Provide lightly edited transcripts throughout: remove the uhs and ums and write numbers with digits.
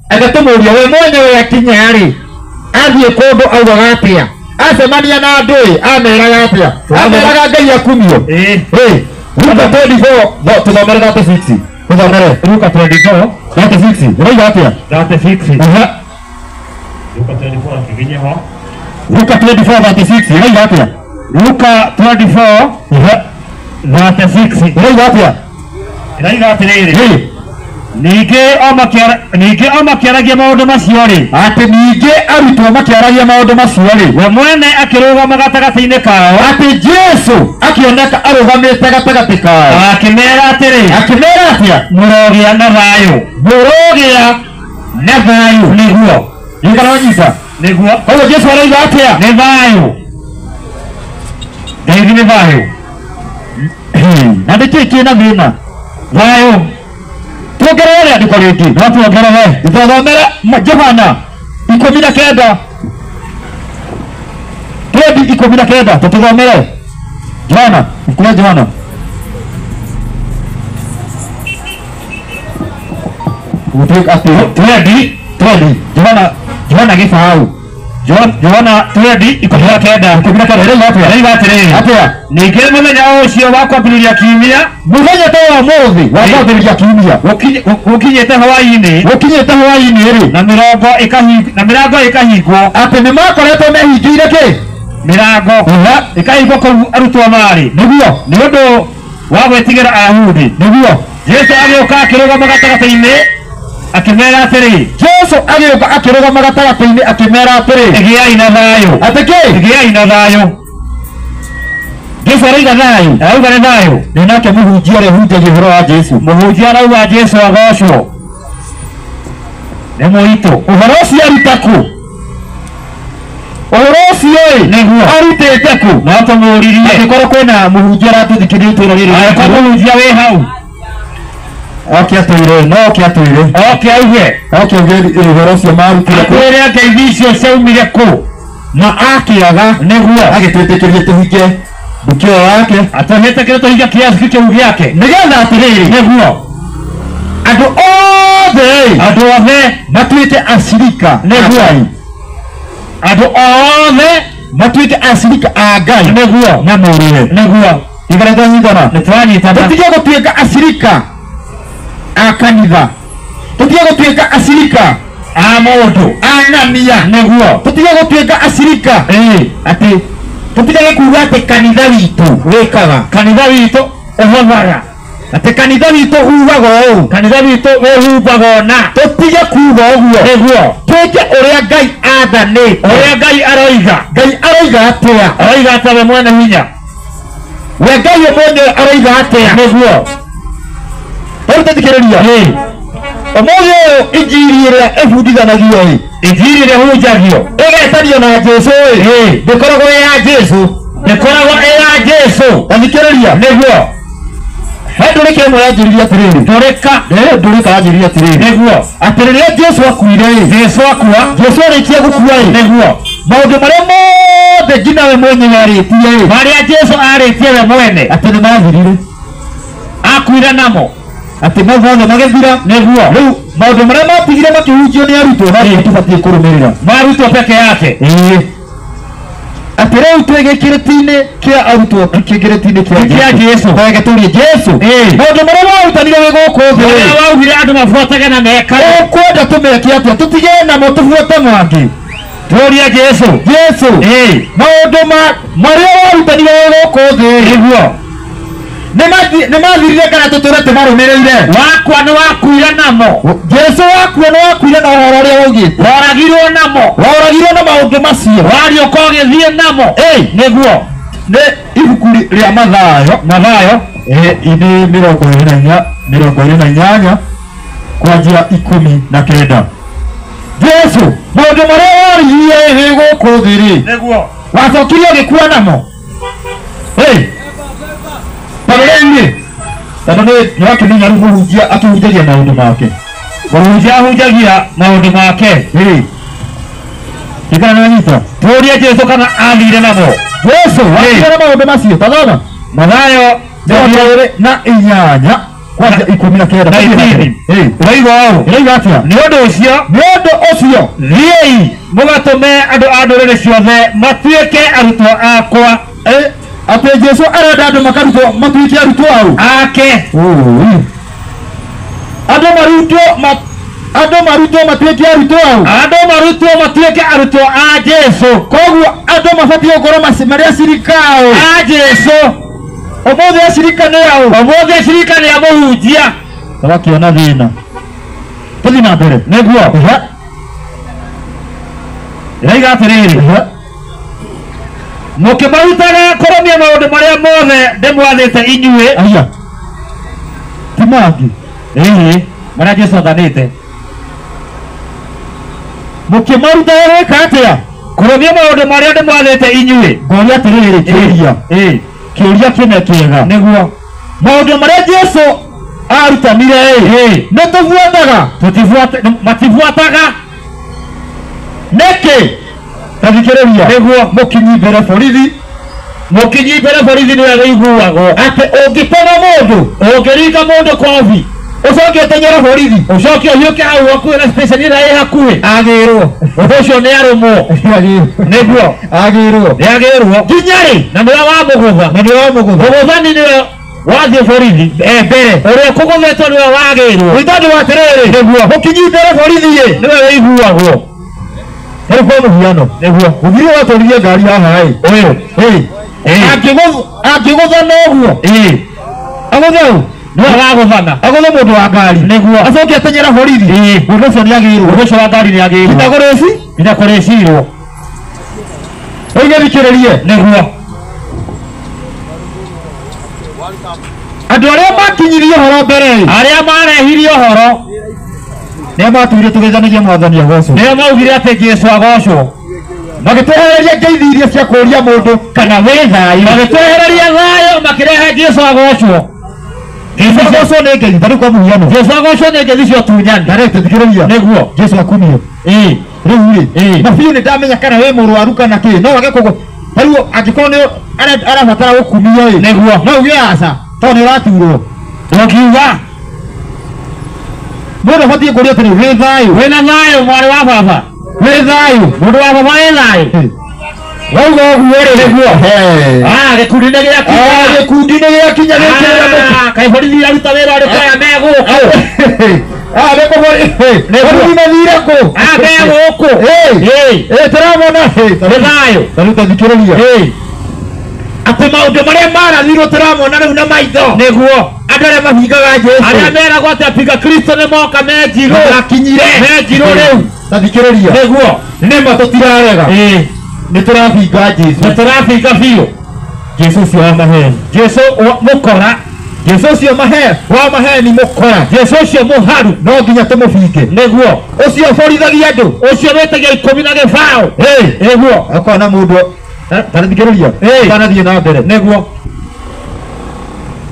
Eke tũmũrie we mwenyewe akinya rĩ, athiĩ kũndũ augaga atĩa? Acemania na andũ ĩ, ameraga atĩa? Ameraga Ngai akumio. Ĩĩ. Ĩ, Luka 24, tũthomere 36. Tũthomere. Luka 24 36. Ĩroiga atĩa? 36. Aha. Luka 24 kiginye ho. Luka 24 36 ĩroiga atĩa? Luka 24 Aha. 36 Ĩroiga atĩa? Ĩroiga atĩrĩrĩ, Ĩ, ningĩ o makĩaragia maũndũ macio rĩ, atĩ ningĩ arutwo makĩaragia maũndũ macio rĩ, we mwene akĩrũgama gatagatĩ-inĩ kao, atĩ Jesu akĩoneka arũgamĩte gatagatĩ kao, akĩmera atĩrĩ, akĩmera atĩa? Mũrogĩa na thayũ. Mũrogĩa na thayũ. Nĩguo. Nĩkana wanyita? Nĩguo. Koguo Jesu aroiga atĩa? Nĩ thayũ. Ngeithi nĩ thayũ. Na nĩkĩĩ kĩna thĩna? Thayũ. Tuongerere rĩandĩko rĩngĩ. No tuongerere. Tũthomere Johana 19. Twendi 19 tũtũthomere. Johana, ibuku rĩa Johana. Gũtuĩka atĩ Twendi. twendi Johana, Johana gĩbaũ. Johana twendi 19. 19 ĩroiga atĩa? Ĩroiga atĩrĩrĩ, Atĩa? Ningĩ mũthenya o ũcio wa kwambĩrĩria kiumia, Mũthenya ta wa ũmũthĩ wa Ĩ. kwambĩrĩria kiumia, gũkinyĩte hwaĩ-inĩ, gũkinyĩte hwaĩ-inĩ rĩ, na mĩrango ĩkahingwo, atĩ nĩ makoretwo mehingĩire kĩ? Mĩrango Aha. ĩkahingwo kũu arutwo marĩ, Nĩguo. Nĩ ũndũ wa gwĩtigĩra Ayahudi. Nĩguo. Jesu agĩũka akĩrũgama gatagatĩ-inĩ akĩmera atĩrĩ, Jesu agĩũka akĩrũgama gatagatĩ-inĩ akĩmera atĩrĩ, Gĩai na thayũ. Atĩ kĩ? Gĩai na thayũ. Jesu arauga thayũ. Arauga nĩ thayũ. Nĩ nake mũhunjia ũrĩa ũhunjagia ũhoro wa Jesu. Mũhunjia arauga Jesu agocwo nĩ mũitũ. Ũhoro ũcio aruta kũ? Ũhoro ũcio ĩ, Nĩguo. Arutĩte kũ? No tũmũririe. Angĩkorwo kwĩna mũhunjia aratũthikĩrĩria itũũra rĩrĩ, Angĩkorwo mũhunjia wĩ hau, oke atwĩre, no oke atwĩre, oke auge, oke auge ũhoro ũcio marutire kũ, atwĩre ngeithi icio ciaumire kũ. Na akĩaga Nĩguo. Agĩtwĩtĩkĩrie tũhinge nduka ĩyo yake, Atũhĩtĩkĩre tũhinge kĩaski kĩu gĩake, nĩgetha atĩrĩrĩ, Nĩguo. Andũ othe ĩ, Andũ othe matuĩke acirika a Nĩguo. Ngai. Andũ othe matuĩke acirika a Ngai Nĩguo. Na mũrũwe. Nĩguo. Igana twanyitana? Nĩ twanyitana. Tũtige gũtuĩka acirika a kanitha, tũtige gũtuĩka acirika a mũndũ, a ng'ania. Nĩguo. Tũtige gũtuĩka acirika, Ĩĩ. Atĩ tũtige kuga atĩ kanitha witũ wĩkaga, Kanitha witũ ũhothaga, atĩ kanitha witũ ugaga ũũ, kanitha witũ wĩhumbaga ũna. Tũtige kuga ũguo. Nĩguo. Twĩke ũrĩa Ngai athanĩte. Ũrĩa Ngai aroiga. Ngai aroiga atĩa? Aroiga atĩa we mwene hinya? We Ngai we mwenyewe aroiga atĩa? Nĩguo. Rĩu tũthikĩrĩria. Ĩĩ. Ũmũthĩ ũyũ injiri ĩrĩa ĩbundithanagio ĩ, Injiri ĩrĩa hunjagio ĩgetanio na Jesu ĩ, Ĩĩ. Ndĩkoragwo ĩ ya Jesu. Ndĩkoragwo ĩ ya Jesu. Tathikĩrĩria. Nĩguo. He ndũrĩka ĩmwe yanjĩrire atĩrĩrĩ, Ndũrĩka. He ndũrĩka yanjĩrire atĩrĩrĩ, Nĩguo. Atĩ rĩrĩa Jesu akuire ĩ, Jesu akua, Jesu arĩkia gũkua ĩ, Nĩguo. Maũndũ marĩa mothe nginya we mwenyewe arĩtie ĩ, Marĩa Jesu arĩtie we mwene, atĩ nĩ mathirire. Akuire namo. Atĩ mau mothe magĩthira. Nĩguo. Rĩu maũndũ marĩa matigire makĩhunjio nĩ arutwo no nĩmo tũbatiĩ kũrũmĩrĩra. Marutwo peke yake. Ĩĩ, atĩ rĩu twĩ gĩkĩrĩti-inĩ kĩa arutwo, gĩkĩrĩti-inĩ kĩa Kĩa Jesu. Reke tũrie Jesu, Ĩĩ. Maũndũ marĩa warutanire wĩ gũkũ thĩ Marĩa waugire andũ mabuatage na mekage, ũkwenda tũmeke atĩa? Tũtige namo tũbuate mangĩ? Tũrie Jesu. Jesu, Ĩĩ. Maũndũ marĩa warutanire wĩ gũkũ thĩ, Nĩguo. Nĩ mathirire kana tũtũre tũmarũmĩrĩire? Wakwa nĩ wakuire namo. Jesu, wakua nĩ wakuire na ũhoro ũrĩa waugĩte? Woragirwo namo. Woragirwo na maũndũ macio? Wariũka ũgĩthiĩ namo. Ĩĩ. Nĩguo. Nĩ ibuku rĩa Mathayo. Mathayo. Ĩĩ, nĩ 24, 28 kwanjia 19. Jesu, maũndũ marĩa waririe wĩ gũkũ thĩ rĩ, Nĩguo. Wacokire ũgĩkua namo? Ĩĩ. Tondũ rĩu rĩ, tondũ nĩ wakĩmenya rĩu mũhunjia akĩhunjagia maũndũ make. Mũhunjia ahunjagia maũndũ make. Ĩĩ, ikara nanyita. Tũrie Jesu kana athire namo. Jesu, wathire na maũndũ macio? Tathoma. Mathayo 28. Kwanja 19. Ũraigua ũũ? Ĩrauga atĩa? Nĩ ũndũ ũcio, Nĩ ũndũ ũcio thiĩi mũgatũme andũ a ndũrĩrĩ ciothe matuĩke arutwo akwa. Atĩ Jesu arenda andũ makarutwo matuĩke arutwo au ake. Andũ marutwo andũ marutwo matuĩke arutwo au. Andũ marutwo matuĩke arutwo a Jesu. Koguo andũ mabatiĩ gũkorwo marĩ acirika au a Jesu. Ũmũthĩ acirika nĩ au? Ũmũthĩ acirika nĩ a mũhunjia. Tũgakĩona thĩna. Tũthiĩ na mbere. Nĩguo. Ĩraiga atĩrĩrĩ, mũkĩmarutaga kũrũmia maũndũ marĩa mothe ndĩmwathĩte inyuĩ. Aya ti mangĩ. Ĩĩ, marĩa Jesu athanĩte. Mũkĩmarutaga gwĩka atĩa? Kũrũmia maũndũ marĩa ndĩmwathĩte inyuĩ. Ngoria atĩrĩrĩ, kĩũria. Kĩũria kĩne kĩega. Nĩguo. Maũndũ marĩa Jesu arutanire ĩ nĩ tũbuataga? Matibuataga. Nĩkĩ? Tathikĩrĩria. Nĩguo. Mũkinyi mbere borithi. Mũkinyi mbere borithi nĩwe wĩiguagwo. Atĩ ũngĩtema mũndũ, ũngĩringa mũndũ kobi, ũcoke ũteng'ere borithi, ũcoke ũhiũke hau hakuhĩ na station ĩrĩa ĩ hakuhĩ, agĩrwo. Ũndũ ũcio nĩ arũmwo. Nĩguo. Agĩrwo. Nĩ agĩrwo. Nginya rĩ? Na nĩwe wamũgũtha. Na nĩwe wamũgũtha. Mũgũthani nĩwe wathiĩ borithi mbere. Ũrĩa ũkũgũthĩtwo nĩwe wagĩrwo. Nĩ tondũ wa atĩrĩrĩ, Nĩguo. Mũkinyi mbere borithi ĩ nĩwe wĩiguagwo. Rĩu kwa mũhiano, Nĩguo. Mũthiri watwarithia ngari haha ĩ. Ũyũ. Angĩgũtha na ũguo. Agũthe ũ? Nĩwe wagũthana. Agũthe mũndũ wa ngari. Nĩguo. Acoke ateng'ere borithi. Mũndũ ũcio nĩ agĩrwo. Mũndũ ũcio wa ngari nĩ agĩrwo. Nginya kũrĩci? Nginya kũrĩcirwo. Rĩu gĩthikĩrĩrie. Nĩguo. Andũ arĩa makinyirie ũhoro mbere ĩ, Arĩa marehirie ũhoro nĩo matuire tũgeithanagie Mwathani agocwo. Nĩo maugire atĩ Jesu agocwo. Magĩtwehereria ngeithi iria cia kũũria mũndũ kana wĩ thayũ. Magĩtwehereria thayũ makĩrehe Jesu agocwo. Jesu agocwo nĩ ngeithi, ta rĩu kwa mũhiano. Jesu agocwo nĩ ngeithi cia ũtunyani. Na rĩu tũthikĩrĩria. Nĩguo. Jesu akumio. Rĩu rĩ, na biũ nĩ ndamenya kana wĩ mũrwaru kana kĩ, no wage kũgũ. Ta rĩu angĩkorwo nĩ arabatara gũkumio ĩ. Nĩguo. No uge aca, tondũ nĩ ũraturwo. Ndũngiuga. Mũndũ abatiĩ kũũria atĩrĩ, wĩ thayũ? Wĩna thayũ mwarĩ wa baba? Wĩ thayũ? Mũndũ wa baba wĩ thayũ? Wauga ũguo rĩ. Nĩguo. Gĩkundi nĩ gĩakinya. Gĩkundi nĩ gĩakinya gĩkĩra mũtu. Kaĩ borithi iraruta wĩra ũrĩkũ aya me gũkũ? Nĩ kũ borithi mathire kũ? Me gũkũ. Tũramona. Nĩ thayũ. Ta rĩu tathikĩrĩria. Atĩ maũndũ marĩa marathirwo tũramona rĩu na maitho. Nĩguo. Andũ arĩa mahingaga Jesu. Arĩa meragwo atĩ apiga Kristo nĩ moka me njirũ. Makinyire. Me njirũ rĩu. Tathikĩrĩria. Nĩguo. Nĩma tũtirarega. Nĩ tũrabinga Jesu. Nĩ tũrabinga biũ. Jesu ũcio wa maheni. Jesu mũkora. Jesu ũcio wa maheni mũkora. Jesu ũcio mũharu. No nginya tũmũbinge. Nĩguo. Ũcio ũborithagia andũ. Ũcio wĩtagia 10 na gĩbaũ. Nĩguo. Akona mũndũ. Tathikĩrĩria. Tanathiĩ na mbere. Nĩguo.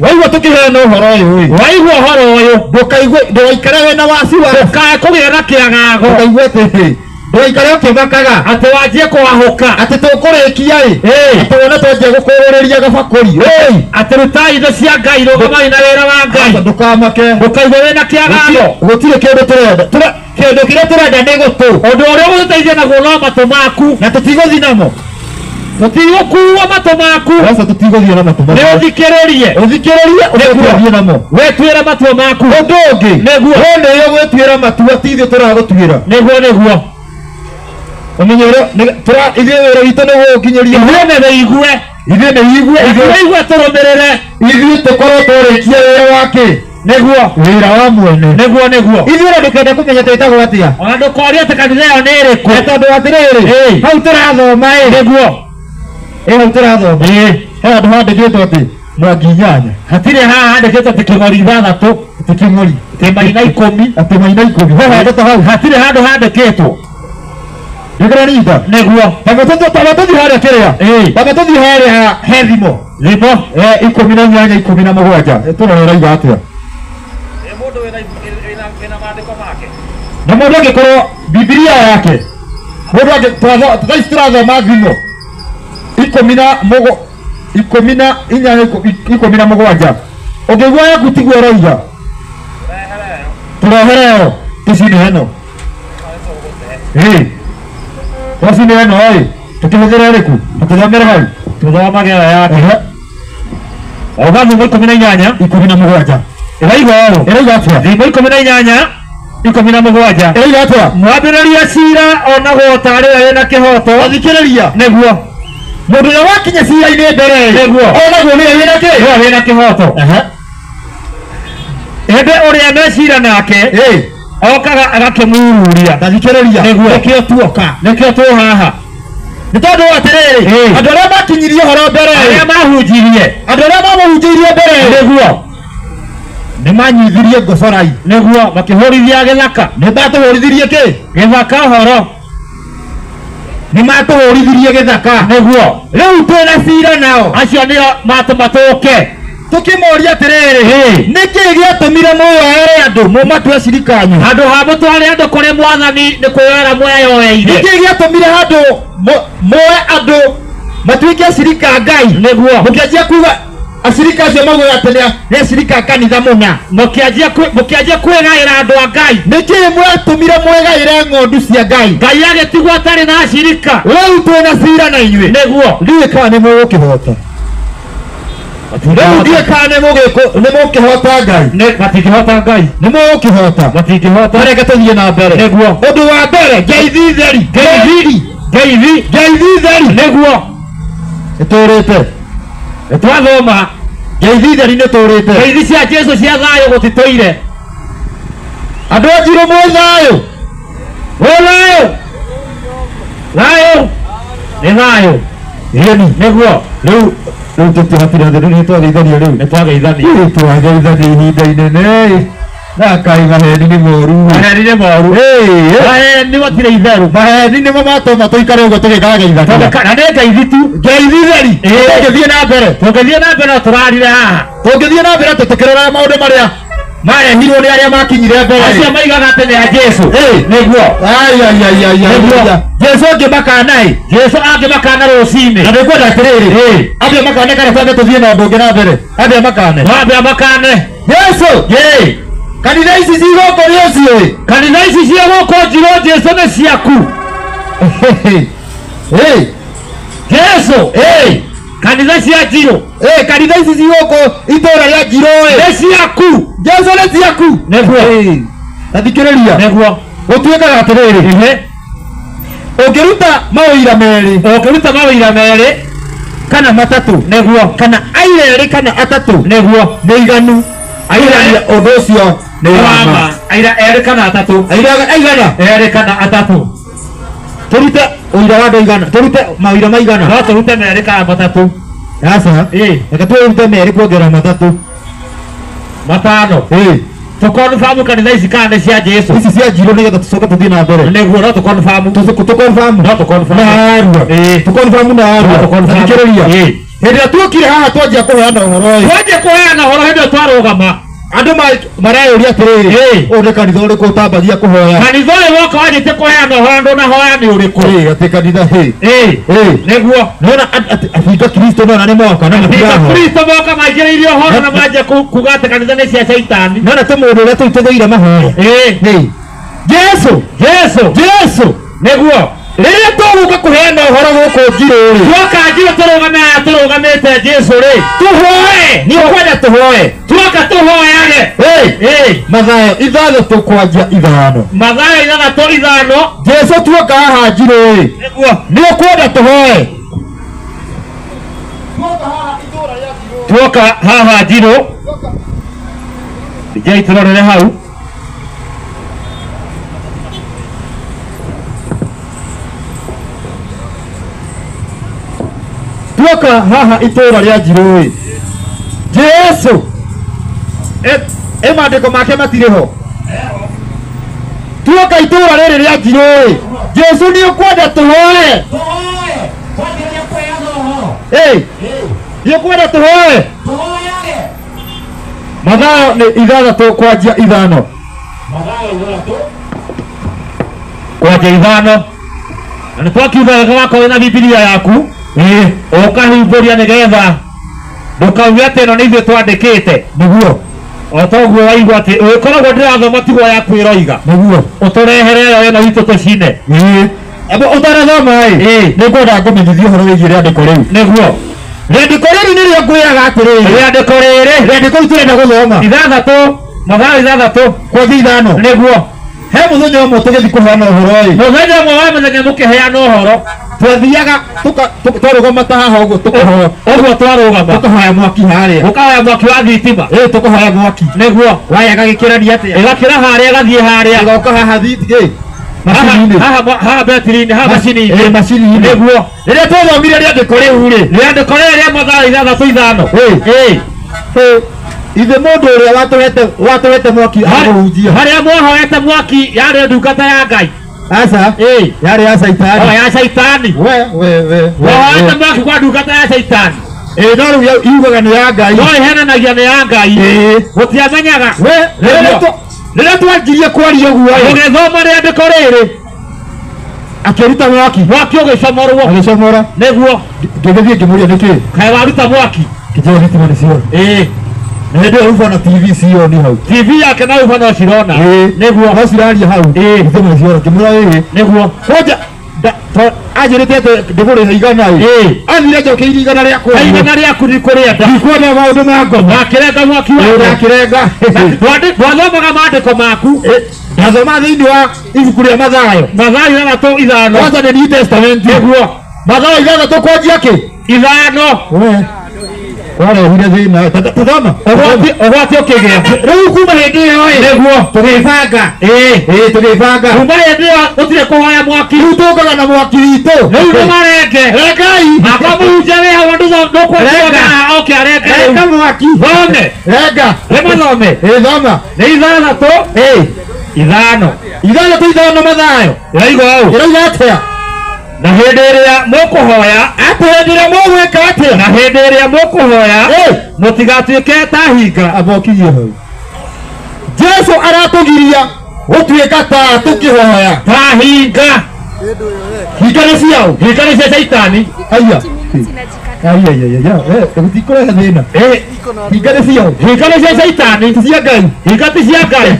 Waigua tũkĩheana ũhoro ũyũ ĩ. Waigua ũhoro ũyũ. Ndũkaigue, ndũgaikare wĩna wasiwasi. Ndũkae kũgĩa na kĩagago. Ndũkaigue atĩ ndũgaikare ũkĩmakaga. Atĩ wanjie kũahũka. Atĩ tũkũrĩkia ĩ. Atĩ wone twanjia gũkũrũrĩria gabakũri. Atĩ rutai indo cia Ngai, rũgamai na wĩra wa Ngai. Ndũkamake. Ndũkaigue wĩna kĩagago. Gũtirĩ kĩndũ tũrenda. Kĩndũ kĩrĩa tũrenda nĩ gũtũ. Ũndũ ũrĩa ũgũtũteithia naguo no matũ maku. Na tũtigũthiĩ namo. Tũtigũkuua matũ maku. Aca tũtigũthiĩ na matũ maku. Nĩ ũthikĩrĩrie. Ũthikĩrĩrie, ũthiĩ namo. Wĩtuĩre matua maku. Ũndũ ũngĩ. Nĩguo. We nĩwe ũgwĩtuĩra matua, ti ithuĩ tũragũtuĩra. Nĩguo, nĩguo. Ũmenye ũrĩa, ithuĩ wĩra witũ nĩ gũgũkinyĩria. Ithuĩ nĩ wĩigue. Ithuĩ nĩ wĩigue. Ithuĩ wĩigue tũrũmĩrĩre. Ithuĩ tũkorwo tũrĩkie wĩra wa kĩ? Nĩguo. Wĩra wa mwene. Nĩguo, nĩguo. Ithuĩ ona ndũkende kũmenya twĩtagwo atĩa. Ona ndũkorie atĩ kanitha ĩyo nĩ ĩrĩkũ. Nĩ tondũ atĩrĩrĩ, hau tũrathoma ĩ. Nĩguo. Hau tũrathoma. He handũ handĩkĩtwo atĩ mwangi 8. Hatirĩ haha handĩkĩtwo atĩ kĩng'ori 6. Atĩ kĩng'ori. Atĩ maina 10. Atĩ maina 10. He handũ ta hau. Hatirĩ handũ handĩkĩtwo. Nĩkũranyita? Nĩguo. Tamba tũthiĩ harĩa kĩrĩa. Tamba tũthiĩ harĩa he thimo. Thimo. 18, 17. Tũrore ũrauga atĩa. Mũndũ wĩna maandĩko make. Na mũndũ angĩkorwo Bibilia yake. Mũndũ thaa ici tũrathoma thimo. 18, 17. Ũngĩigua yaku tiguo ũroiga. Tũrehere tũcine ĩno. Ĩĩ. Twacine ĩno ĩ, tũkĩhũthĩre ĩrĩkũ? Tũthomere hau. Tũthomage ĩyo yake. Auga thimo 18 17. Ĩrauga ũũ. Ĩrauga atĩa? Thimo 18 17. Ĩrauga atĩa? Mwambĩrĩria cira onagwo tarĩ we wĩna kĩhoto. Thikĩrĩria. Nĩguo. Mũndũ ũrĩa wakinya cira-inĩ mbere Nĩguo. onagwo nĩwe wĩna kĩ? Nĩwe wĩna kĩhoto. Ĩndĩ ũrĩa mecira nake okaga agakĩmururia. Thikĩrĩria. Nĩguo. Nĩkĩo tuoka. Nĩkĩo twĩ haha. Nĩ tondũ atĩrĩrĩ, andũ arĩa makinyirie ũhoro mbere, arĩa mahunjirie, andũ arĩa mamũhunjĩirie mbere, nĩguo nĩ manyithirie ngocorai. Nĩguo makĩhũrithia gĩthaka. Nĩ matũhũrithirie kĩ? Gĩthaka ũhoro. Nĩ matũhũrithirie gĩthaka. Nĩguo. Rĩu twĩna cira nao. Acio nĩo matũma tũke. Tũkĩmoria atĩrĩrĩ, nĩkĩĩ gĩatũmire mũyoere andũ mũmatue cirika anyu? Handũ ha mũtware andũ kũrĩ mwathani nĩ kwĩyoera mweyoeire. Nĩkĩĩ gĩatũmire handũ moe andũ matuĩke acirika a Ngai? Nĩguo. Mũkĩanjia kuga acirika acio maugaga atĩ nĩ acirika a kanitha mũna. Mũkĩanjia kwĩgaĩra andũ a Ngai. Nĩkĩĩ mwatũmire mwĩgaĩre ng'ondu cia Ngai? Ngai agĩtigwo atarĩ na acirika. Rĩu twĩna cira na inyuĩ. Nĩguo. Ndiũĩ kana nĩ mũgũkĩhota. Rĩu ndiũĩ kana nĩ mũgũkĩhota Ngai. Matingĩhota Ngai. Nĩ mũgũkĩhota. Matingĩhota. Reke tũthiĩ na mbere. Nĩguo. Ũndũ wa mbere, ngeithi theri. Ngeithi. Ngeithi. Ngeithi theri. Nĩguo. Nĩtũrĩte. Nĩtwathoma. Ngeithi theri nĩtũrĩte. Ngeithi cia Jesũ cia thayũ gũtitũire. Andũ a Njirũ mwĩ thayũ. Mwĩ thayũ. Thayũ. Nĩ thayũ. Ĩni. Nĩguo. Rĩu rĩu tũtihatire thĩ, rĩu nĩtwageithania rĩu. Nĩtwageithania. Rĩu twageithania ihinda inene. Na kai maheni nĩ moru. Maheni nĩ moru. Maheni matirĩ itherũ. Maheni nĩmo matũma tũikare ũguo tũgĩkageithania. Na nĩ ngeithi tu. Ngeithi theri. Tũngĩthiĩ na mbere. Tũngĩthiĩ na mbere no tũrarire haha. Tũngĩthiĩ na mbere tũkĩroraga maũndũ marĩa marehirwo nĩ arĩa makinyire mbere. Acio maigaga atĩ nĩ a Jesũ. Nĩguo. Nĩguo. Jesũ angĩmakana ĩ. Jesũ angĩmakana rũcinĩ. Na nĩngwenda atĩrĩrĩ. Ambia makane kana twambe tũthiĩ na ũndũ ũngĩ na mbere. Ambia makane. Ambia makane. Jesũ. Kanitha ici ci gũkũ nĩ ũciũĩ. Kanitha ici cia gũkũ Njirũ Jesũ nĩ ciaku. Jesũ. Kanitha cia Njirũ. Kanitha ici ci gũkũ itũũra rĩa Njirũ ĩ. Nĩ ciaku. Jesũ nĩ ciaku. Nĩguo. Ta thikĩrĩria. Nĩguo. Gũtuĩkaga atĩrĩrĩ. Ũngĩruta mawĩira merĩ. Ũngĩruta mawĩira merĩ. Kana matatũ. Nĩguo. Kana aira erĩ kana atatũ. Nĩguo. Nĩ iganu. Aira ũndũ ũcio nĩ wa ma. Aira erĩ kana atatũ. Aira aigana. Erĩ kana atatũ. Tũrute ũira wa andũ aigana. Tũrute mawĩira maigana. No tũrute merĩ kana matatũ. Aca. Reke tũrute merĩ kuongerera matatũ. Matano. Tũkonfamu kanitha ici kana nĩ cia Jesũ. Ici cia Njirũ nĩgetha tũcoke tũthiĩ na mbere. Nĩguo no tũkonfamu. Tũkonfamu. No tũkonfamu. Na arua. Tũkonfamu na arua. No tũkonfamu. Thikĩrĩria. Hĩndĩ ĩrĩa tuokire haha twanjia kũheana ũhoro ĩ. Twanjia kũheana ũhoro hĩndĩ ĩyo twarũgama. Andũ mareyũria atĩrĩrĩ, ũyũ nĩ kanitha ũrĩkũ ũtambagia kũhoya? Kanitha ũyũ woka wanjĩtie kũheana ũhoro ndũnahoya nĩ ũrĩkũ? Atĩ kanitha Nĩguo. Nĩwona abinga Kristo nona nĩ moka na Abinga matirahoya. Kristo moka maingĩrĩirie ũhoro na manjia kuga atĩ kanitha nĩ cia Caitani. Nĩwona tĩ mũndũ ũrĩa tũitũthĩire mahoya. Jesũ. Jesũ. Jesũ. Nĩguo. Rĩrĩa tũgũka kũheana ũhoro gũkũ Njirũ rĩ. Tuoka Njirũ tũrũgame haha tũrũgamĩte Jesũ rĩ. Tũhoe. Nĩ ũkwenda tũhoe. Tuoka tũhoyage. Mathayo 6 kwanjia 5. Mathayo 6 5. Jesũ tuoka haha Njirũ rĩ. Nĩguo. Nĩ ũkwenda tũhoe. Tuoka haha Njirũ. Njei tũrorere hau. Tuoka haha itũũra rĩa Njirũ ĩ. Jesũ. Ĩ maandĩko make matirĩ ho. Tuoka itũũra rĩrĩ rĩa Njirũ ĩ. Jesũ nĩ ũkwenda tũhoe. Nĩ ũkwenda tũhoe. Mathayo nĩ 6 kwanjia 5. Kwanjia 5. Na nĩ twakiuga wega wakorwo wĩna Bibilia yaku. Ũkahumbũria nĩgetha ndũkauge atĩ ĩno nĩ ithuĩ twandĩkĩte. Nĩguo. O toguo waigua atĩ ũgĩkoragwo ndĩrathoma tiguo yaku ĩroiga. Nĩguo. Ũtũrehere ĩyo ĩno itũ tũcine. Ĩĩ. Abo ũtarathoma ĩ. Ĩĩ. Nĩngwenda ngũmenyithie ũhoro wĩgiĩ rĩandĩko rĩu. Nĩguo. Rĩandĩko rĩrĩ nĩrĩo ngwĩraga atĩrĩrĩ. Rĩandĩko rĩrĩ. Rĩandĩko rĩu tũrenda gũthoma. 6 Mathayo 6 Kwanjia 5. Nĩguo. He mũthenya ũmwe tũgĩthiĩ kũheana ũhoro ĩ. Mũthenya ũmwe wa mĩthenya mũkĩheana ũhoro. Twathiaga twarũgama ta haha ũguo tũkahoya. Ũguo twarũgama. Tũkahoya mwaki harĩa. Mũkahoya mwaki wa thitima. Ĩ tũkahoya mwaki. Nĩguo. Waya ĩgagĩkĩrania atĩa? Ĩgakĩra harĩa ĩgathiĩ harĩa. Ĩgoka haha ĩ. Macini-inĩ. Haha betiri-inĩ, haha macini-inĩ. Ĩ macini-inĩ. Nĩguo. Rĩrĩa twathomire rĩandĩko rĩu rĩ. Rĩandĩko rĩrĩ rĩa Mathayo 6:5. Ĩ. Ĩ. Ĩ. Ithe mũndũ ũrĩa watũhete mwaki akũhunjia. Harĩa mwahoete mwaki yarĩ ndungata ya Ngai. Aca. Ĩ. Yarĩ ya Caitani. O ya Caitani. We. Mwahoete mwaki kwa ndungata ya Caitani. Ĩ no rĩu yugaga nĩ ya Ngai. No ĩhenanagia nĩ ya Ngai. Ĩ. Gũtiamenyaga. We rĩrĩa twanjirie kwaria ũguo ĩ. Ũgĩthoma rĩandĩko rĩrĩ. Akĩruta mwaki. Mwaki ũgĩcomorwo. Agĩcomora. Nĩguo. Ngĩgĩthiĩ ngĩmũria nĩkĩ. Kaĩ waruta mwaki. Kĩnjĩra thitima nĩ ciora. Ĩ. Na hĩndĩ ĩyo uba na TV cioni hau. TV yake na uba no cirona. Ĩ. Nĩguo. No ciraria hau. Ĩ. Thitima nĩ ciora. Ngĩmwĩra ĩ. Nĩguo. Kwanja anjĩrĩte atĩ ndĩmũrĩhe 100 ĩ. Ĩ. Athire njokeirie 100 rĩakwa. 100 rĩaku ndikũrĩenda. Ndikuona maũndũ ma ngoma. Ndakĩrenga mwaki Ĩ wakwa. ndakĩrenga. Ndwathomaga maandĩko maku. Ndathoma thĩinĩ wa ibuku rĩa Mathayo. Mathayo 6:5. Kwanza nĩ New Testament. Nĩguo. Mathayo 6 kwanjia kĩ? 5. We. Warehire thĩna. Tathoma. Ũgwati ũkĩgĩa. Rĩu kuma hĩndĩ ĩyo ĩ. Nĩguo. Tũgĩbanga. Ĩ. Ĩ tũgĩbanga. Kuma hĩndĩ ĩyo gũtirĩ kũhoya mwaki. Rĩu tũkaga na mwaki witũ. Rĩu nĩ marenge. Rengai. Akamũhunjia wĩ hau ndũkwendia oke arenge rĩu. Renga mwaki. Thome. Renga. Nĩmathome. Ĩ thoma. Nĩ 6. Ĩ. 5. 6:5 Mathayo. Ĩraigua ũũ. Ĩrauga atĩa? Na hĩndĩ ĩrĩa mũkũhoya. Atĩ hĩndĩ ĩrĩa mũgwĩka atĩa? Na hĩndĩ ĩrĩa mũkũhoya. Ĩ. Mũtigatuĩke ta hinga. Amba ũkinyie hau. Jesu aratũgiria gũtuĩka ta tũkĩhoya. Ta hinga. Hinga nĩ ciao. Hinga nĩ cia Caitani. Aya. Aya aya aya. Gũtikũrehe thĩna. Ĩ. Hinga nĩ ciao. Hinga nĩ cia Caitani. Ti cia Ngai. Hinga ti cia Ngai.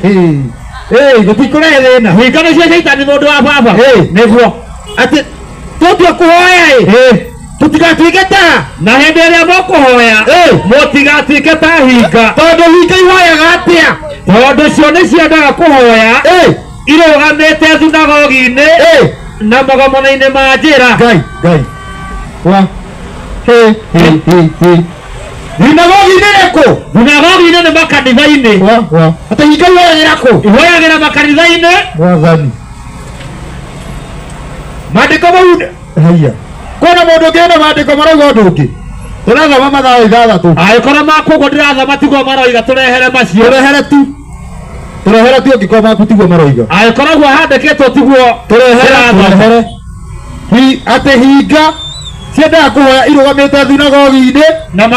Ĩ gũtikũrehe thĩna. Hinga nĩ cia Caitani mũndũ wa baba. Ĩ. Nĩguo. Atĩ tũtua kũhoya ĩ. Ĩ. Tũtigatuĩke ta. Na hĩndĩ ĩrĩa mũkũhoya. Ĩ. Mũtigatuĩke ta hinga. Tondũ hinga ihoyaga atĩa? Tondũ cio nĩ ciendaga kũhoya. Ĩ. Irũgamĩte thunagogi-inĩ. Ĩ. Na magomano-inĩ ma njĩra. Ngai Ngai. Wa. Hĩ hĩ hĩ hĩ. Thunagogi-inĩ nĩ kũ? Thunagogi-inĩ nĩ makanitha-inĩ. Wa wa. Atĩ hinga ihoyagĩra kũ? Ihoyagĩra makanitha-inĩ. Mwathani. Maandĩko mau haiya. Kwĩna mũndũ ũngĩ wĩna maandĩko marauga ũndũ ũngĩ. Tũrathoma Mathayo 6. Angĩkorwo maku ũguo ndĩrathoma tiguo maroiga tũrehere macio. Tũrehere tu. Tũrehere tu angĩkorwo maku tiguo maroiga. Angĩkorwo ũguo handĩkĩtwo tiguo Tũrehere tũrehere. Hi atĩ hinga ciendaga kũhoya irũgamĩte thunagogi-inĩ na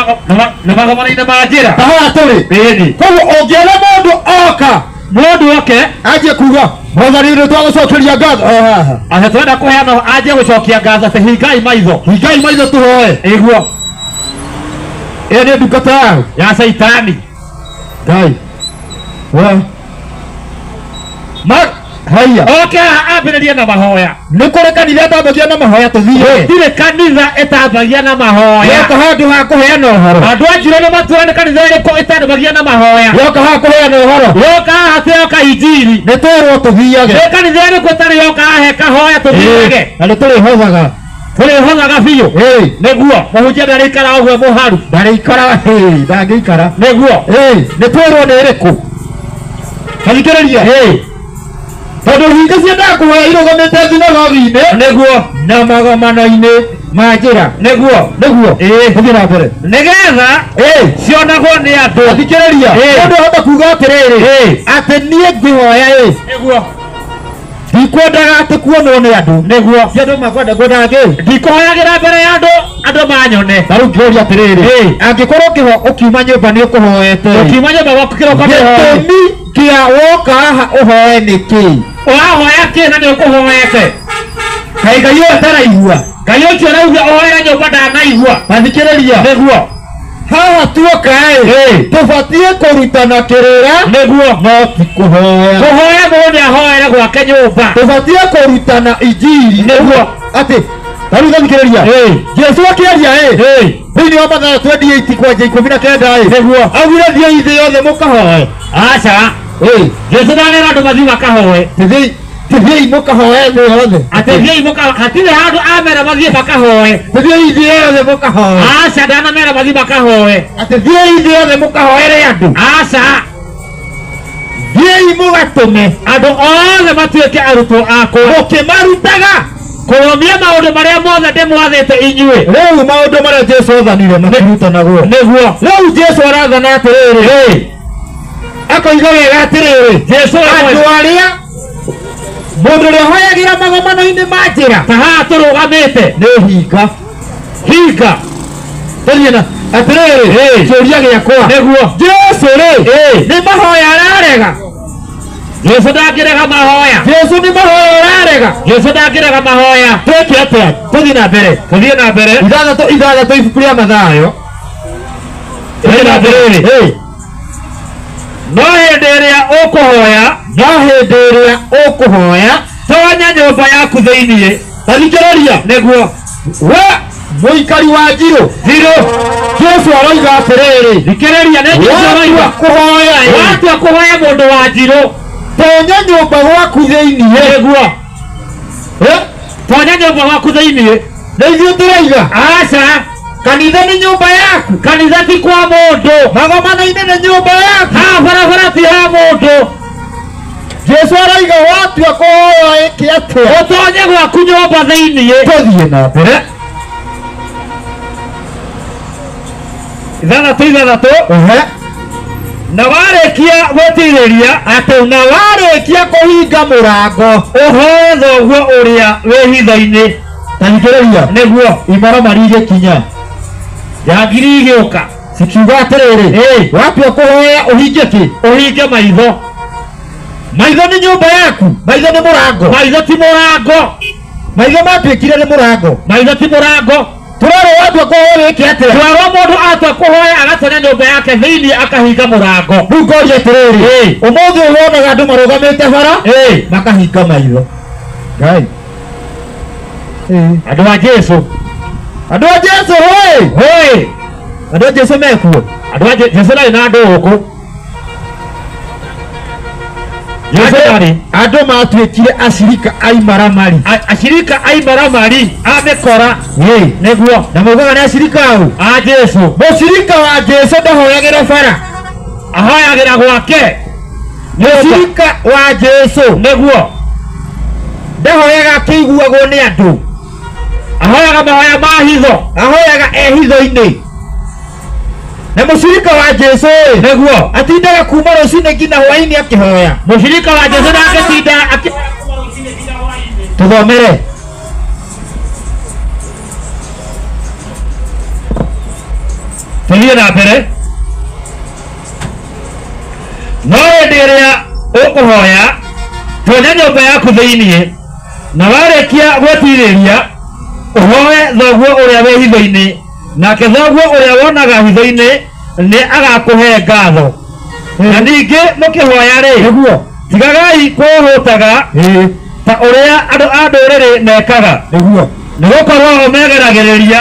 magomano-inĩ ma njĩra. Ta haha tũrĩ. Ĩni. Koguo ũngĩona mũndũ oka. Mũndũ oke. Anjie kuga Mwathani nĩ twagũcokeria ngatho. O haha. Atĩ twenda kũheana anjie gũcokia ngatho atĩ hingai maitho. Hingai maitho tũhoe. Ĩguo. Ĩyo nĩ ndungata yao. Ya Caitani. Ngai. Wa. Ma haiya. Oke ambĩrĩrie na mahoya. Nĩ kũrĩ kanitha ĩtambagia na mahoya tũthiĩ. Gũtirĩ kanitha ĩtambagia na mahoya. Yoka handũ ha kũheana ũhoro. Andũ a Njirũ nĩ matwĩra nĩ kanitha ĩrĩkũ ĩtambagia na mahoya. Yoka haha kũheana ũhoro. Yoka haha ti yoka injiri. Nĩ twĩrwo tũthiage. Nĩ kanitha ĩrĩkũ ĩtarĩ yoka haha ĩkahoya tũthiage. Na nĩ tũrĩhothaga. Tũrĩhothaga biũ. Ĩ. Nĩguo. Mũhunjia ndarĩikara ũguo mũharu. Ndarĩikara, ĩ, ndangĩikara. Nĩguo. Ĩ, nĩ twĩrwo nĩ ĩrĩkũ. Thikĩrĩria. Ĩ. Tondũ hinga ciendaga kũhoya irũgamĩte thunagogi-inĩ. Nĩguo. Na magomano-inĩ ma njĩra. Nĩguo. Nĩguo. Ĩ. Tũthiĩ na mbere. Nĩgetha Ĩ. cionagwo nĩ andũ. Thikĩrĩria. Ĩ. Mũndũ ahota kuga atĩrĩrĩ. Ĩ. Atĩ niĩ ngĩhoya ĩ. Nĩguo. Ndikwendaga atĩ kuonwo nĩ andũ. Nĩguo. Ti andũ makwenda ngwendaga kĩ? Ndikũhoyagĩra mbere ya andũ, andũ manyone. Ta rĩu ngĩũria atĩrĩrĩ. Ĩ. Angĩkorwo ũkiuma nyũmba nĩ ũkũhoete. Ũkiuma nyũmba gwaku kĩroko nĩ ũhoe. Gĩtũmi kĩa woka haha ũhoe nĩ kĩ? Ũrahoya kĩ na nĩ ũkũhoete? Kaĩ Ngai ũyũ ataraigua? Ngai ũcio arauga ũhoere nyũmba ndanaigua. Tathikĩrĩria. Nĩguo. Haha tuoka ĩ tũbatiĩ kũrutana kĩrĩra nĩguo no ti kũhoya. Kũhoya mũndũ nĩ ahoere gwake nyũmba. Tũbatiĩ kũrutana injiri nĩguo atĩ tarĩu thikĩrĩria Jesu akĩaria ĩ thĩinĩ wa Mathayo 28 kwanja 19 ĩ nĩguo augire thiĩi thĩ yothe mũkahoe. Aca Jesu ndanera andũ mathiĩ makahoe. Tithiĩi mũkahoe thĩ yothe. Atĩ thiĩi mũka hatirĩ handũ amera mathiĩ makahoe. Tithiĩi thĩ yothe mũkahoe. Aca ndanamera mathiĩ makahoe. Atĩ thiĩi thĩ yothe mũkahoere andũ. Aca thiĩi mũgatũme andũ othe matuĩke arutwo akwa mũkĩmarutaga kũrũmia maũndũ marĩa mothe ndĩmwathĩte inyuĩ. Rĩu maũndũ marĩa Jesu athanire makirutanagwo. Nĩguo Rĩu Jesu arathana atĩrĩrĩ akoiga wega atĩrĩrĩ Jesu andũ arĩa mũndũ ũrĩa ũhoyagĩra magomano-inĩ ma njĩra ta haha tũrũgamĩte nĩ hinga. Hinga Tũthiĩ na atĩrĩrĩ kĩũria gĩakwa nĩguo Jesu rĩ nĩ mahoya ararega. Jesu ndangĩrega mahoya. Jesu nĩ mahoya ararega. Jesu ndangĩrega mahoya. Twĩke atĩa? Tũthiĩ na mbere. Tũthiĩ na mbere. 6:6 ibuku rĩa Mathayo. Tũthiĩ na mbere. No hĩndĩ ĩrĩa ũkũhoya, no hĩndĩ ĩrĩa ũkũhoya, tonya nyũmba yaku thĩinĩ. Tathikĩrĩria. Nĩguo we mũikari wa njirũ. Njirũ. Jesu aroiga atĩrĩrĩ. Thikĩrĩria nĩ Jesu aroiga. Kũhoya. Watua kũhoya mũndũ wa njirũ. Tonya nyũmba gwaku thĩinĩ. Nĩguo. Tonya nyũmba gwaku thĩinĩ. Nĩ ithuĩ tũroiga. Aca. Kanitha nĩ nyũmba yaku. Kanitha ti kwa mũndũ. Magomano-inĩ nĩ nyũmba yaku. Haha barabara ti ha mũndũ. Jesu aroiga watua kũhoya ĩke atĩa? Ũtonye gwaku nyũmba thĩinĩ. Tũthiĩ na mbere. 6:6 Na warĩkia gwĩtirĩria atĩ na warĩkia kũhinga mũrango ũhoe thoguo ũrĩa wĩ hitho-inĩ. Tathikĩrĩria. Nĩguo imaramari igĩkinya njangiri igĩũka cikiuga atĩrĩrĩ watua kũhoya ũhinge kĩ? Ũhinge maitho. Maitho nĩ nyũmba yaku. Maitho nĩ mũrango. Maitho ti mũrango. Maitho matuĩkire nĩ mũrango. Maitho ti mũrango. Tũrerwo watua kũhoya wĩke atĩa? Twerwo mũndũ atua kũhoya agatonya nyũmba yake thĩinĩ akahinga mũrango. Rĩu ngoria atĩrĩrĩ ũmũthĩ ũyũ wonaga andũ marũgamĩte bara makahinga maitho. Ngai. Andũ a Jesu. Andũ a Jesu hoi. Hoi. Andũ a Jesu mekuo. Andũ a Jesu ndarĩ na andũ gũkũ. Jesu ndarĩ. Andũ matuĩkire acirika a imaramari. Acirika a imaramari a mĩkora. Nĩguo. Na maugaga nĩ acirika au? A Jesu. Mũcirika wa Jesu ndahoyagĩra bara. Ahoyagĩra gwake. Mũcirika wa Jesu. Nĩguo. Ndahoyaga akĩiguagwo nĩ andũ. Ahoyaga mahoya ma hitho. Ahoyaga e hitho-inĩ. Na mũcirika wa Jesu nĩguo atindaga kuma rũcinĩ nginya hwaĩ-inĩ akĩhoya. Mũcirika wa Jesu ndangĩtinda akĩhoya kuma rũcinĩ nginya hwaĩ-inĩ. Tũthomere. Tũthiĩ na mbere. No hĩndĩ ĩrĩa ũkũhoya tonya nyũmba yaku thĩinĩ na warĩkia gwĩtirĩria ũhoe thoguo ũrĩa wĩ hitho-inĩ nake thoguo ũrĩa wonaga hitho-inĩ nĩ agakũhe ngatho. Na ningĩ mũkĩhoya rĩ nĩguo tigagai kwĩhũtaga ta ũrĩa andũ a ndũrĩrĩ mekaga nĩguo nĩgũkorwo o megeragĩrĩria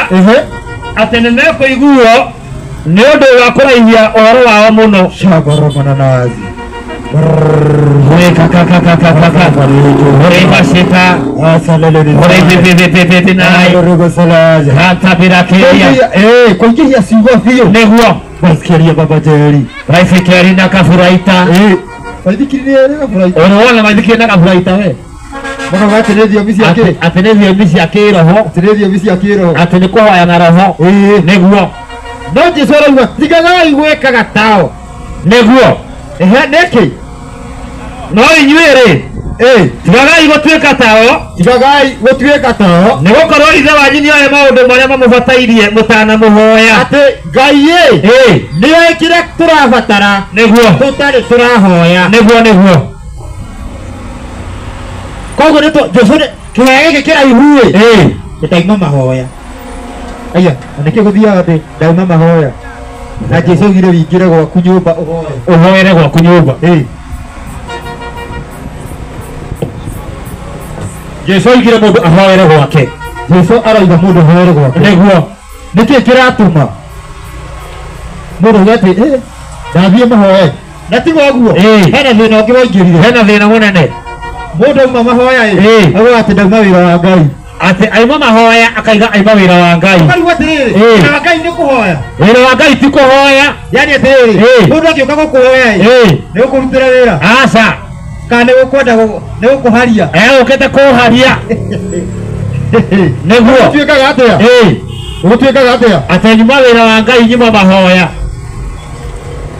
atĩ nĩ mekũiguo nĩ ũndũ wa kũraihia ũhoro wao mũno. Shagoromananazi. Kũingĩhia ciugo biũ. Nĩguo. Baithikiri ya Baba Jerry. Baithikiri na kaburaita. Baithikiri nĩ kaburaita. Ũrĩ wona baithikiri na kaburaita we? Makauga atĩ nĩ thiomi cia kĩ? Atĩ nĩ thiomi cia kĩroho. Atĩ nĩ thiomi cia kĩroho. Atĩ nĩ kũhoya na roho. Nĩguo. No Jesu arauga tigagai gwĩkaga tao. Nĩguo. Ehe, nĩkĩ? No inyuĩ rĩ, tigagai gũtuĩka tao. Tigagai gũtuĩka tao. Nĩgũkorwo Ithe wanyu nĩoĩ maũndũ marĩa mamũbatairie mũtanamũhoya. Atĩ Ngai ĩ nĩoĩ kĩrĩa tũrabatara. Nĩguo. Tũtarĩ tũrahoya. Nĩguo nĩguo. Koguo nĩ Jesu nĩ kĩhoya gĩkĩ kĩraihu ĩ. Ndauma mahoya. Aya, na nĩkĩo gũthiaga atĩ ndauma mahoya. Na Jesu augire wĩingĩre gwaku nyũmba ũhoe. Ũhoere gwaku nyũmba. Jesu augire mũndũ ahoere gwake. Jesu arauga mũndũ ahoere gwake. Nĩguo. Nĩkĩ kĩratũma mũndũ auge atĩ ndathiĩ mahoe? Na tiga ũguo, hena thĩna ũngĩ waingĩrire. Hena thĩna mũnene. Mũndũ auma mahoya ĩ, augaga atĩ ndauma wĩra wa Ngai. Atĩ aima mahoya akaiga aima wĩra wa Ngai. Ũkarigwo atĩrĩrĩ, wĩra wa Ngai nĩ kũhoya. Wĩra wa Ngai ti kũhoya. Yaani atĩrĩrĩ, mũndũ angĩũka gũkũhoya ĩ, nĩ gũkũrutĩra wĩra. Aca. Kana nĩ gũkwenda nĩ gũkũharia. Egũkĩte kũharia. Nĩguo. Gũtuĩkaga atĩa? Gũtuĩkaga atĩa? Atĩ nyuma wĩra wa Ngai nyuma mahoya.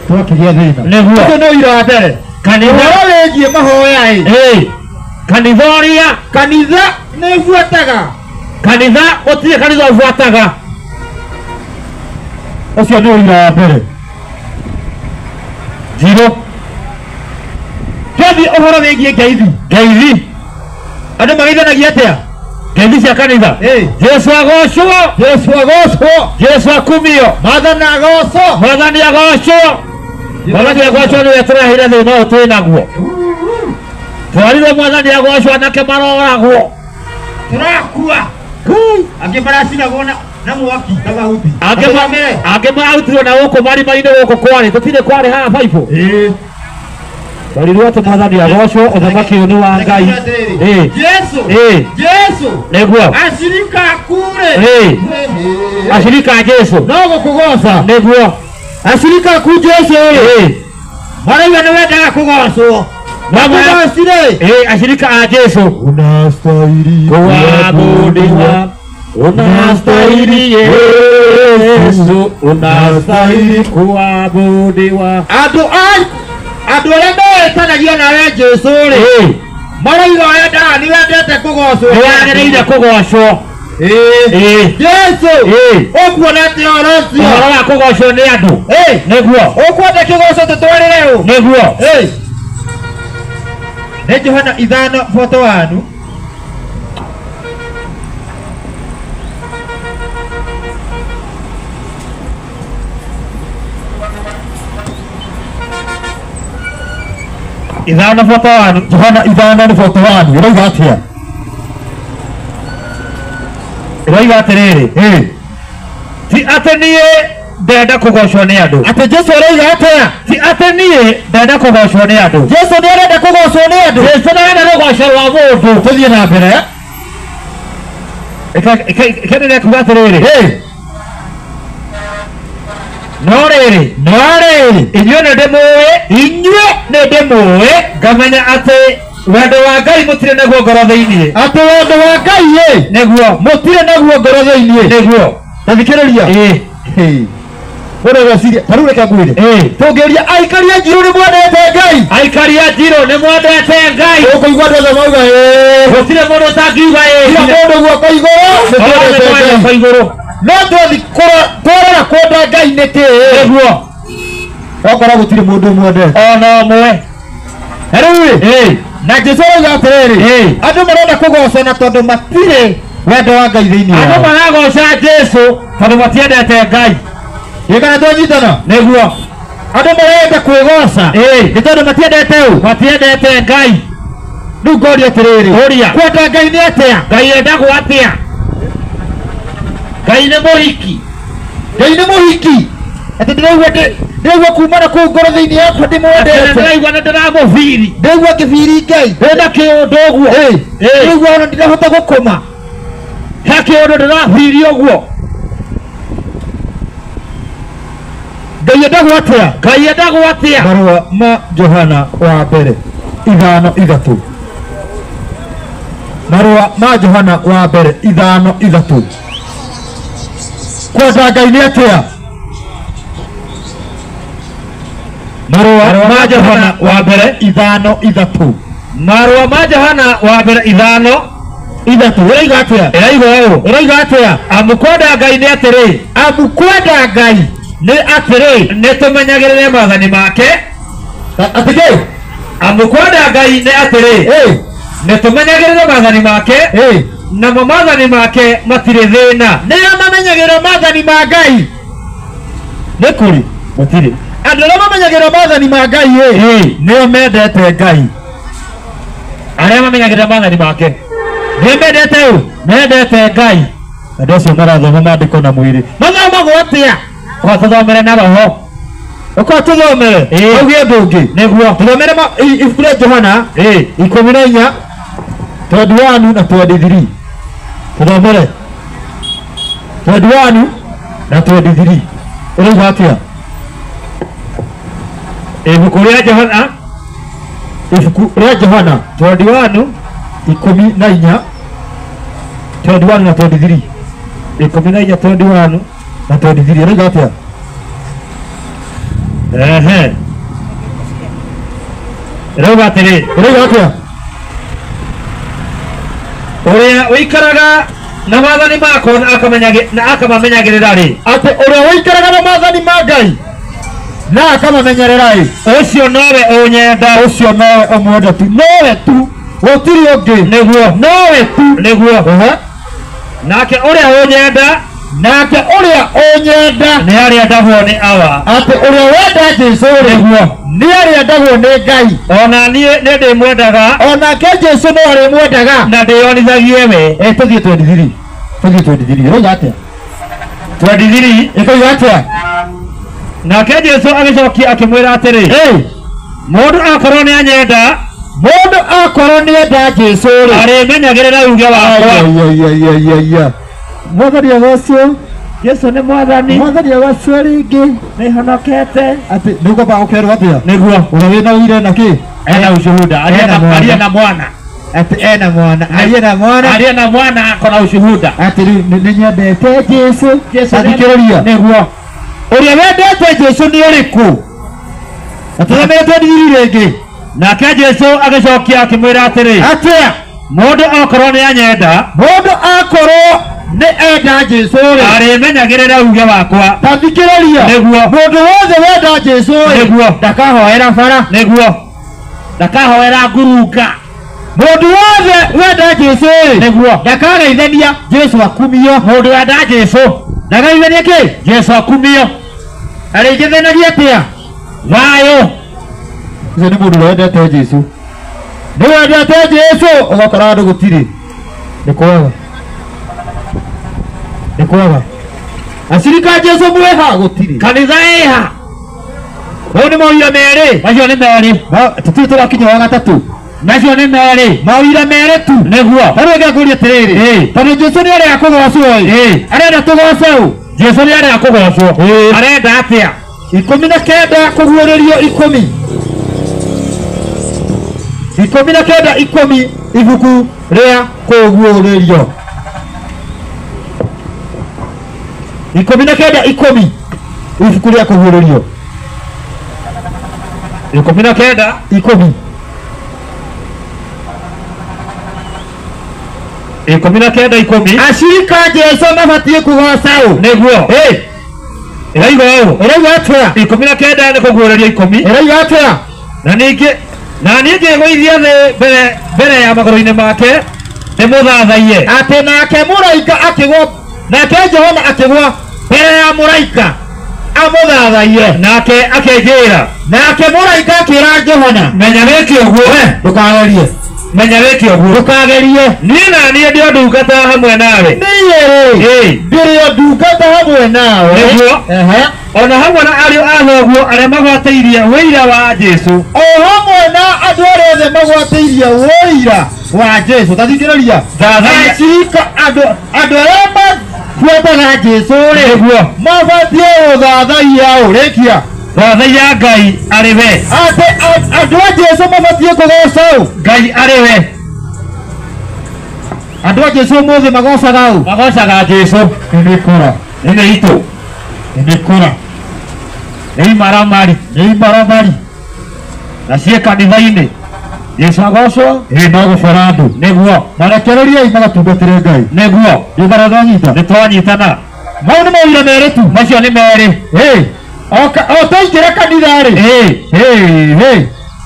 Twakĩgĩa thĩna. Nĩguo. Ũcio nĩ ũira wa mbere. Kanitha. Ũhoro wĩgiĩ mahoya ĩ. Kanitha ũrĩa. Kanitha nĩ ũbuataga. Kanitha gũtirĩ kanitha ũbuataga. Ũcio nĩ ũira wa mbere. Njirũ. Twathiĩ ũhoro wĩgiĩ ngeithi. Ngeithi. Andũ mageithanagia atĩa? Ngeithi cia kanitha. Jesu agocwo. Jesu agocwo. Jesu akumio. Mwathani agocwo. Mwathani agocwo. Mwathani agocwo nĩwe tũreheire thĩna ũyũ twĩ naguo. Twarirwo mwathani agocwo anake maroragwo. Tũrakua. Angĩ maracinagwo na mwaki na mahuti. Angĩ mararutirwo na gũkũ marima-inĩ gũkũ kwarĩ. Tũtirĩ kwarĩ haha baibũ. Twarirwo atĩ mwathani agocwo, ũthamaki ũyũ nĩ wa Ngai. Jesu. Jesu. Nĩguo. Acirika aku rĩ. Acirika a Jesu. No gũkũgoca. Nĩguo. Acirika aku Jesu rĩ. Marauga nĩ wendaga kũgocwo. Makũgocire. Acirika a Jesu. Unastahili kuabudiwa. Unastahili Yesu, unastahili kuabudiwa. Andũ arĩa metanagia nawe Jesu rĩ, marauga wendaga nĩ wendete kũgocwo. Nĩ wagĩrĩire kũgocwo. Jesu, ũkuona atĩa ũhoro ũcio? Ũhoro wa kũgocwo nĩ andũ. Nĩguo. Ũkwenda kĩgoco tũtwarĩre ũ? Nĩguo. Nĩ Johana 5:41. Ithano 41. Johana 5:41. Ĩrauga atĩa? Ĩroiga atĩrĩrĩ, ti atĩ niĩ ndenda kũgocwo nĩ andũ. Atĩ Jesu arauga atĩa? Ti atĩ niĩ ndenda kũgocwo nĩ andũ. Jesu nĩ arenda kũgocwo nĩ andũ. Jesu nĩ arenda rũgoco rwa mũndũ. Tũthiĩ na mbere. Ĩkenderea kuga atĩrĩrĩ, no rĩrĩ, inyuĩ nĩ ndĩmũũĩ, Inyuĩ nĩ ndĩmũũĩ, ngamenya atĩ wendo wa Ngai mũtirĩ naguo ngoro thĩinĩ. Atĩ wendo wa Ngai ĩ, Nĩguo. mũtirĩ naguo ngoro thĩinĩ. Nĩguo. Ta thikĩrĩria. Ũreciria, ta rĩu reke ngwĩre. Tũngĩũria aikaria Njirũ nĩ mwendete Ngai. Aikaria Njirũ nĩ mwendete Ngai. Ũkũigua andũ othe mauga ĩĩ. Gũtirĩ mũndũ ũtangiuga ĩĩ. Kila mũndũ guoko igũrũ nĩ twendete Ngai. Igũrũ. No twathiĩ kũrora kwenda Ngai nĩ kĩĩ? Nĩguo. Okorwo gũtirĩ mũndũ ũmwendete. Ona ũmwe. Na rĩu ĩ, na Jesu arauga atĩrĩrĩ, andũ marenda kũgocana tondũ matirĩ wendo wa Ngai thĩinĩ Andũ wao. maragoca Jesu tondũ matiendete Ngai. Ĩ kana twanyitana? Nĩguo. Andũ marenda kwĩgoca nĩ tondũ matiendete ũ? Matiendete Ngai. Rĩu ngoria atĩrĩrĩ, Ũria. kwenda Ngai nĩ atĩa? Ngai endagwo atĩa? Ngai nĩ mũhiki. Ngai nĩ mũhiki. Atĩ ndĩraigua kuma na kũu ngoro thĩinĩ yakwa ndĩmwendete. Ndĩraigua nĩ ndĩramũbiri. Ndĩraigua ngĩbiri Ngai. Ndĩna kĩũndũ ũguo. Ndĩraigua ona ndirahota gũkoma. He kĩũndũ ndĩrabiri ũguo. Ngai endagwo atĩa? Ngai endagwo atĩa? Marũa ma Johana wa mbere 5:3. Marũa ma Johana wa mbere 5:3. Kwenda Ngai nĩ atĩa? Marũa ma Johana wa mbere 5:3. Marũa ma Johana wa mbere 5:3. Ĩrauga atĩa? Ĩrauga ũũ. Ĩrauga atĩa? Amu kwenda Ngai nĩ atĩrĩ. Amu kwenda Ngai nĩ atĩrĩ, nĩ tũmenyagĩrĩre maathani make. Atĩ kĩ? Amu kwenda Ngai nĩ atĩrĩ, nĩ tũmenyagĩrĩre maathani make, namo maathani make matirĩ thĩna. Nĩo mamenyagĩrĩra maathani ma Ngai. Nĩ kũrĩ? Gũtirĩ. Andũ arĩa mamenyagĩrĩra maathani ma Ngai ĩ, nĩo mendete Ngai. Arĩa mamenyagĩrĩra maathani make nĩ mendete ũ? Mendete Ngai. Andũ acio marathoma maandĩko na mwĩrĩ. Mathomagwo atĩa? Kwa tũthomere na roho. Ũkorwo tũthomere auge ũndũ ũngĩ. Nĩguo. Tũthomere ibuku rĩa Johana 14 21 na 23. Tũthomere 21 na 23. Ũrauga atĩa? Ibuku rĩa Johana, ibuku rĩa Johana 21 14 21 na 23. 14 21 na 23. Ũrauga atĩa? Ehe. Ĩrauga atĩrĩ. Ũrauga atĩa? Ũrĩa ũikaraga na maathani makwa na akamamenyagĩrĩra rĩ, atĩ ũrĩa ũikaraga na maathani ma Ngai na akamamenyerera ĩ, ũcio nowe ũnyenda. Ũcio nowe ũmwenda tu, nowe tu, gũtirĩ ũngĩ. Nĩguo. Nowe tu. Nĩguo. Ehe. Nake ũrĩa ũnyenda, nake ũrĩa ũnyenda nĩ arĩendagwo nĩ Awa. Atĩ ũrĩa wenda Jesũ rĩ, Nĩguo. nĩ arĩendagwo nĩ Ngai. Ona niĩ nĩ ndĩmwendaga. O nake Jesũ no arĩmwendaga. Na ndĩyonithagie we. Tũthiĩ 23. Tũthiĩ 23. Ũrauga atĩa? 23. Ĩkoiga atĩa? Nake Jesũ agĩcokia akĩmwĩra atĩrĩ, mũndũ akorwo nĩ anyenda, mũndũ akorwo nĩ enda Jesũ rĩ, arĩmenyagĩrĩra uge wakwa. Ai. Mwathani agocwo. Jesũ nĩ mwathani. Mwathani agocwo rĩngĩ. Nĩhonokete. Atĩ nĩũkwamba ũkerwo atĩa? Nĩguo. Ũrĩa wĩna ũire na kĩ? Ena ushuhuda. Ena mwana. Aliye na mwana. Atĩ ena mwana. Aliye na mwana. Aliye na mwana ako na ushuhuda. Atĩ rĩu nĩ nyendete Jesũ. Jesũ nĩ- Athikĩrĩria. Nĩguo. Ũrĩa wendete Jesũ nĩ ũrĩkũ? Atũthomere 23 rĩngĩ. Nake Jesũ agĩcokia akĩmwĩra atĩrĩ, Atĩa? mũndũ akorwo nĩ anyenda, mũndũ akorwo nĩ enda Jesũ rĩ, arĩmenyagĩrĩra uge wakwa. Ta thikĩrĩria. Nĩguo. Mũndũ wothe wenda Jesũ rĩ, Nĩguo. ndakahoera bara. Nĩguo. Ndakahoera ngurunga. Mũndũ wothe wenda Jesũ rĩ, Nĩguo. ndakagaithania Jesũ akumio. Mũndũ wenda Jesũ ndagaithania kĩ? Jesũ akumio. Arĩgithanagia atĩa? Thayũ. Ũcio nĩ mũndũ ũrĩa wendete Jesũ. Nĩ wendete Jesũ ũgakora andũ gũtirĩ. Nĩ kwaga. Nĩ kwaga. Acirika Jesũ mwĩha gũtirĩ. Kanitha ĩha. Mau nĩ maũira merĩ. Macio nĩ merĩ. Tũtirĩ tũrakinya wa gatatũ. Macio nĩ merĩ. Maũira merĩ tu. Nĩguo. Ta rĩu ngakũria atĩrĩrĩ. Tondũ Jesũ nĩ arega kũgocwo ĩ. Arenda tũgoce ũ? Jesũ nĩ arega kũgocwo. Arenda atĩa? 19 kũguũrĩrio 10. 19 10 ibuku rĩa kũguũrĩrio. 19 10 ibuku rĩa kũguũrĩrio. 19 10. 19 10. Acirika Jesũ mabatiĩ kũgoca ũ? Nĩguo. Ĩrauga ũũ. Ĩrauga atĩa? 19 nĩ kũguũrĩrio 10. Ĩrauga atĩa? Na ningĩ na niĩ ngĩgũithia thĩ mbere ya magũrũ-inĩ make ndĩmũthathaiye. Atĩ nake mũraika akĩgwa, nake Johana akĩgwa mbere ya mũraika amũthathaiye. Nake akĩnjĩra. Nake mũraika akĩra Johana, menya wĩke ũguo. Ndũkagerie. Menya wĩke ũguo. Ndũkagerie. Niĩ na niĩ ndĩ o ndungata hamwe nawe. Niĩ rĩ, ndĩrĩ o ndungata hamwe nawe. Nĩguo. Ehe. Ona hamwe na ariũ a thoguo arĩa magwatĩirie ũira wa Jesũ. O hamwe na andũ arĩa othe magwatĩirie ũira wa Jesũ. Ta thikĩrĩria. Thathaia. Acirika andũ arĩa mabuataga Jesũ rĩ, Nĩguo. mabatiĩ gũthathaiya ũ? Rĩkia. Thathaiya Ngai arĩ we. Atĩ andũ a Jesũ mabatiĩ kũgoca ũ? Ngai arĩ we. Andũ a Jesũ ũmũthĩ magocaga ũ? Magocaga Jesũ. Nĩ mĩkora. Nĩ mĩitũ. Nĩ mĩkora. Nĩ imaramari. Nĩ imaramari. Na ciĩ kanitha-inĩ. Jesũ agocwo? Ĩ, no gũbora andũ. Nĩguo. Marekererie magatungatĩre Ngai. Nĩguo. Ndĩthara twanyita? Nĩ twanyitana. Mau nĩ maũira merĩ tu. Macio nĩ merĩ. O twaingĩra kanitha rĩ.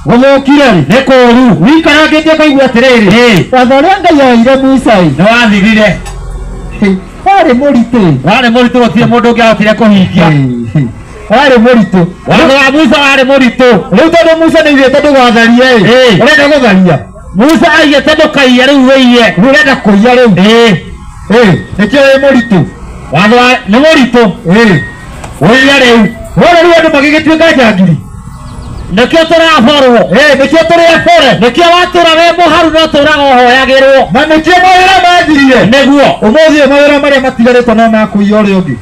Gũthũkire rĩ. Nĩ kũũru. Wĩikarangĩtie ũkaigua atĩrĩrĩ. Watho ũrĩa Ngai oire Musa ĩ. Nĩ wathirire. Warĩ mũritũ. Warĩ mũritũ gũtirĩ mũndũ ũngĩahotire kũhingia. Warĩ mũritũ. Watho wa Musa warĩ mũritũ. Rĩu tondũ Musa nĩaugĩte ndũgatharie ĩ, ũrenda gũtharia. Musa aigĩte ndũkaiye rĩu wĩiye. Rĩu ũrenda kũiya rĩu. Ĩ, nĩkĩo wĩ mũritũ. Watho nĩ mũritũ. Ĩ, wĩiye rĩu. Wona rĩu andũ magĩgĩtuĩka njangiri. Nĩkĩo tũraborwo. Ĩ, nĩkĩo tũrĩ abore. Nĩkĩo watũra wĩ mũharu no tũraga ũhoyagĩrwo. Na nĩkĩo mawĩra mathirire. Nĩguo. Ũmũthĩ ũyũ mawĩra marĩa matigarĩte no ma kũiya ũrĩa ũngĩ.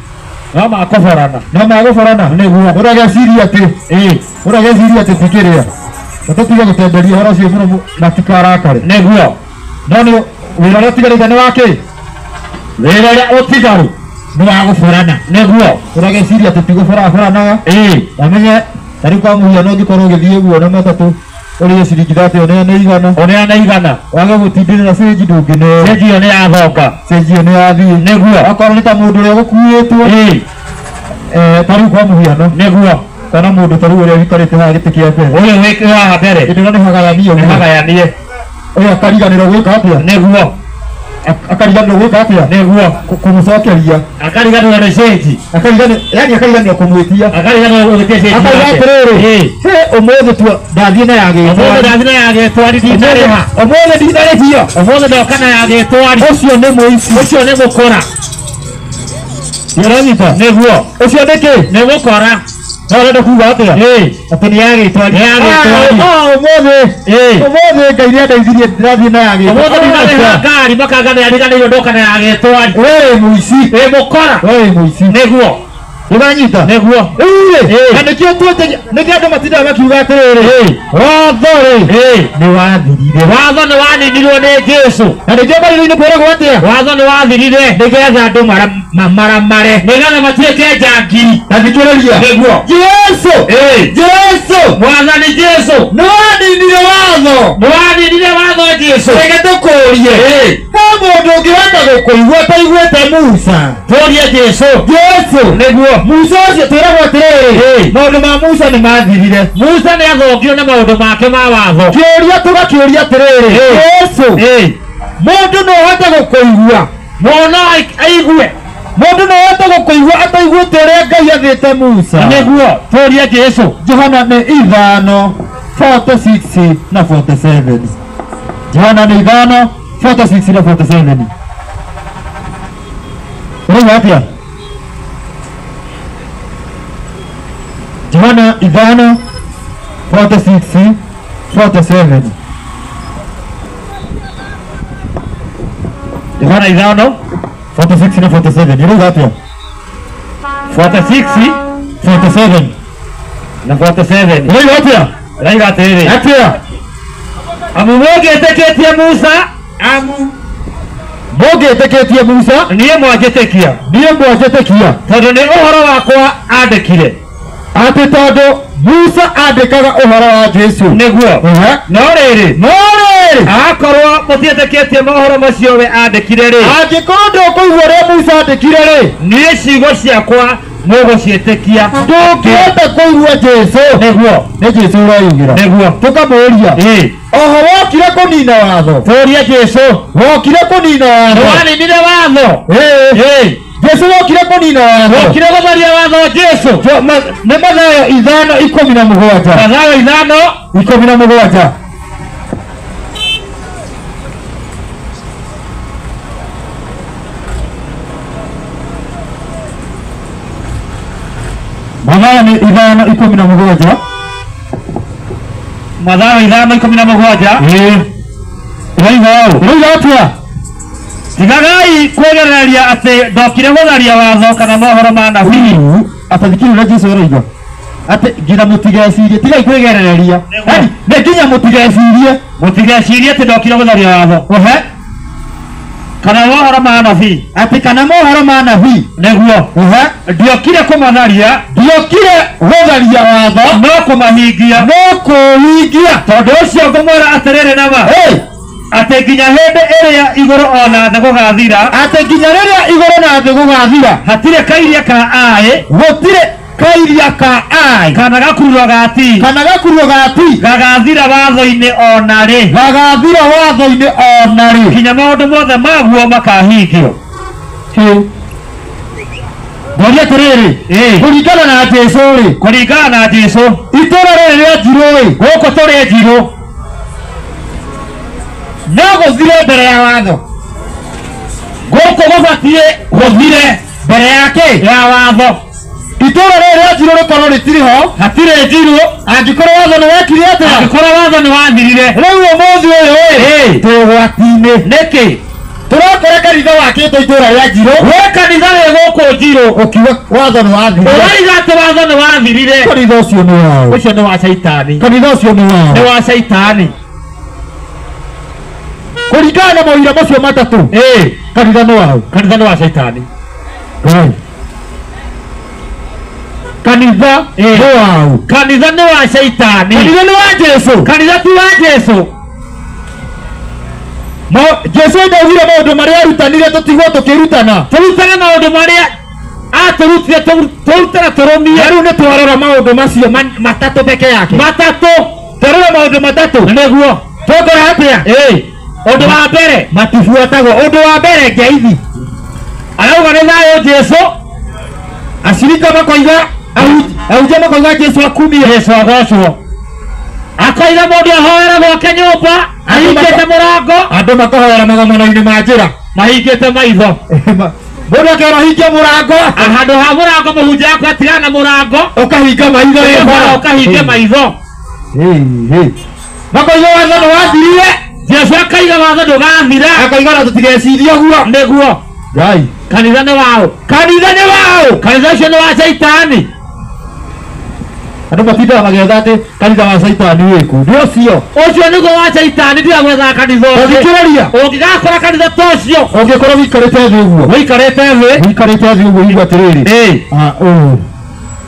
No makũborana. No magũborana. Nĩguo. Ũrageciria atĩ. Ĩ. Ũrageciria atĩ tikĩrĩa. Na tũtige gũtenderia ũhoro ũcio mũno matikarakare. Nĩguo. No nĩ wĩra ũrĩa ũtigarĩte nĩ wa kĩ? Wĩra ũrĩa ũtigaru nĩ wa gũborana. Nĩguo. Ũrageciria atĩ ti gũboraboranaga. Ĩ. Ũmenye ta rĩu kwa mũhiano ũngĩkorwo ũgĩthiĩ ũguo na matatũ ũrĩhe ciringi thate ũneane igana. Ũneane igana. Wage gũtindĩrĩra cĩnji ndũngĩneo. Cĩnji ĩyo nĩ yathonga. Cĩnji ĩyo nĩ yathiĩ. Nĩguo. Okorwo nĩ ta mũndũ ũrĩa ũgũkuĩtwo. Ĩ. Ta rĩu kwa mũhiano. Nĩguo. Kana mũndũ ta rĩu ũrĩa ũikarĩte haha gĩtĩ kĩa mbere. Ũyũ wĩ haha mbere. Hĩndĩ ĩno nĩ hagayanio. Nĩ hagayanie. Ũyũ akariganĩrwo gwĩka atĩa? Nĩguo. Akariganĩrwo gwĩka atĩa? Nĩguo. Kũmũcokeria. Akariganĩrwo nĩ cĩnji. Akariganĩrwo, yani akariganĩrwo kũmwĩtia. Akariganĩrwo gwĩtia cĩnji. Akauga atĩrĩrĩ, he ũmũthĩ tu ndathiĩ na ya gĩtwari. Ũmũthĩ ndathiĩ na ya gĩtwari ndinarĩha. Ũmũthĩ ndinarĩhio. Ũmũthĩ ndoka na ya gĩtwari. Ũcio nĩ mũici. Ũcio nĩ mũkora. Nĩũranyita? Nĩguo. Ũcio nĩ kĩ? Nĩ mũkora. No ũrenda kuuga atĩa? Ĩ. Atĩ nĩ ya gĩtwari. Nĩ ya gĩtwari. Ũmũthĩ. Ĩ. Ũmũthĩ Ngai nĩandeithirie ndĩrathiĩ na ya gĩtwari. Ũmũthĩ ndinarĩha ngari makanga nĩariganĩirwo ndoka na ya gĩtwari. We wĩ mũici. Wĩ mũkora. We wĩ mũici. Nĩguo. Nĩũranyita? Nĩguo. Rĩu-rĩ, na nĩkĩo tuĩte, nĩkĩo andũ matindaga makiuga atĩrĩrĩ, watho-rĩ, nĩ wathirire. Watho nĩ waninirwo nĩ Jesũ. Na nĩkĩo barĩrĩ-inĩ kwĩragwo atĩa? Watho nĩ wathirire. Nĩgetha andũ maramare. Nĩgetha matuĩke njangiri. Na thikĩrĩria. Nĩguo. Jesũ. Jesũ. Mwathani Jesũ. Nĩ waninire watho. Nĩ waninire watho Jesũ. Reke tũkũrie. Ĩ. He mũndũ ũngĩhota gũkũigua ataiguĩte Musa? Tũrie Jesũ. Jesũ. Nĩguo. Musa ũcio twĩragwo atĩrĩrĩ, maũndũ ma Musa nĩ mathirire. Musa nĩ athũkio nĩ maũndũ make ma watho. Kĩũria tũgakĩũria atĩrĩrĩ, Jesũ, mũndũ no ahote gũkũigua? Mũndũ no aigue. Mũndũ no ahote gũkũigua ataiguĩte ũrĩa Ngai athĩte Musa? Nĩguo. Tũrie Jesũ. Johana nĩ 5 46 na 47. Johana nĩ 5 46 na 47. Ũrauga atĩa? Johana 5 46 47. Johana 5 46 na 47. Ũrauga atĩa? 46 47 na 47. Ũrauga atĩa? Ũrauga atĩrĩrĩ. Atĩa? Amu mũngĩtĩkĩtie Musa, amu mũngĩtĩkĩtie Musa, niĩ mwanjĩtĩkia. Niĩ mwanjĩtĩkia. Tondũ nĩ ũhoro wakwa andĩkire. Atĩ tondũ Musa andĩkaga ũhoro wa Jesũ. Nĩguo. No rĩrĩ. No rĩrĩ. Akorwo mũtiĩtĩkĩtie mohoro macio we andĩkire rĩ. Angĩkorwo ndũkũigua ũrĩa Musa andĩkire rĩ. Niĩ ciugo ciakwa mũgũciĩtĩkia. Ndũngĩhota kũigua Jesũ. Nĩguo. Nĩ Jesũ ũreyugĩra. Nĩguo. Tũkamũũria. Ĩ. Oho wokire kũnina watho. Tũrie Jesũ. Wokire kũnina watho. Nĩwaninire watho. Ĩ. Jesũ wokire kũnina watho. Wokire gũtharia watho Jesũ. Nĩ Mathayo 5:17. Mathayo 5:17. Mathayo nĩ 5:17. Mathayo 5:17. Ĩ. Ũrauga ũũ. Ũrauga atĩa? Tigagai kwĩgereria atĩ ndokire gũtharia watho kana mohoro ma nabii. Atathikĩrĩria ũrĩa Jesũ aroiga. Atĩ nginya mũtigecirie, tigai kwĩgerereria. Nĩguo. Yaani, nĩ nginya mũtigecirie. Mũtigecirie atĩ ndokire gũtharia watho. Ohe. Kana mohoro ma nabii. Atĩ kana mohoro ma nabii. Nĩguo. Ohe. Ndiokire kũmatharia. Ndiokire gũtharia watho. No kũmahingia. No kũũhingia. Tondũ ũcio ngũmwĩra atĩrĩrĩ na ma. Hey. Atĩ nginya hĩndĩ ĩrĩa igũrũ o na thĩ gũgathira. Atĩ nginya rĩrĩa igũrũ na thĩ gũgathira. Hatirĩ kairia ka aĩ. Gũtirĩ kairia ka aĩ. Kana gakururo ga ti. Kana gakururo ga ti. Gagathira watho-inĩ o na rĩ. Gagathira watho-inĩ o na rĩ. Nginya maũndũ mothe maguo makahingio. Hĩ. Ngoria atĩrĩrĩ, kũringana na Jesũ rĩ, Kũringana na Jesũ, itũũra rĩrĩ rĩa Njirũ rĩ, gũkũ tũrĩ Njirũ, no gũthire mbere ya watho. Gũkũ gũbatiĩ gũthire mbere yake ya watho. Itũũra rĩrĩ rĩa Njirũ rĩkorwo rĩtirĩ ho, Hatirĩ Njirũ, angĩkorwo watho nĩ wekire atĩa? Angĩkorwo watho nĩ wathirire. Rĩu ũmũthĩ ũyũ rĩ, twĩ ũgwati-inĩ. Nĩkĩ? Tũrakora kanitha wakĩtwo itũũra rĩa Njirũ. Gwĩ kanitha wĩ gũkũ Njirũ. Ũkiuga watho nĩ wathirire. Ũroiga atĩ watho nĩ wathirire. Kanitha ũcio nĩ waũ? Ũcio nĩ wa Caitani. Kanitha ũcio nĩ waũ? Nĩ wa Caitani. Kũringana na maũira macio matatũ, kanitha nĩ waũ? Kanitha nĩ wa Caitani. Ngai. Kanitha nĩ waũ? Kanitha nĩ wa Caitani. Kanitha nĩ wa Jesũ. Kanitha ti wa Jesũ. Jesũ ndaugire maũndũ marĩa arutanire tũtigwo tũkĩrutana. Tũrutane maũndũ marĩa atũrutire, tũrutane tũrũmie. Na rĩu nĩ twarora maũndũ macio matatũ peke yake. Matatũ. Twarora maũndũ matatũ. Nĩguo. Twakora atĩa? Ũndũ wa mbere matibuatagwo. Ũndũ wa mbere ngeithi. Arauga nĩ thayũ Jesũ. Acirika makoiga, ahunjia makoiga Jesũ akumie. Jesũ agocwo. Akoiga mũndũ ahoera gwake nyũmba ahingĩte mũrango. Andũ makahoera magomano-inĩ ma njĩra mahingĩte maitho. Mũndũ akerwo ahingie mũrango. Handũ ha mũrango mũhunjia aku atigana na mũrango. Ũkahinga maitho wĩ bara. Ũkahinge maitho. Makoiga watho nĩ wathirire. Jesũ akaiga watho ndũgathira. Akoiga na tũtigecirie ũguo. Nĩguo. Ngai. Kanitha nĩ waũ? Kanitha nĩ waũ? Kanitha ũcio nĩ wa Caitani. Andũ matindaga magĩetha atĩ kanitha wa Caitani wĩkũ. Nĩ ũcio. Ũcio nĩguo wa Caitani, ndigagwethaga kanitha ũngĩ. Ũthikĩrĩria. Ũngĩgakora kanitha ta ũcio. Ũngĩkorwo wĩikarĩte thĩ ũguo. Wĩikarĩte thĩ. Wĩikarĩte thĩ ũguo igua atĩrĩrĩ. Ũyũ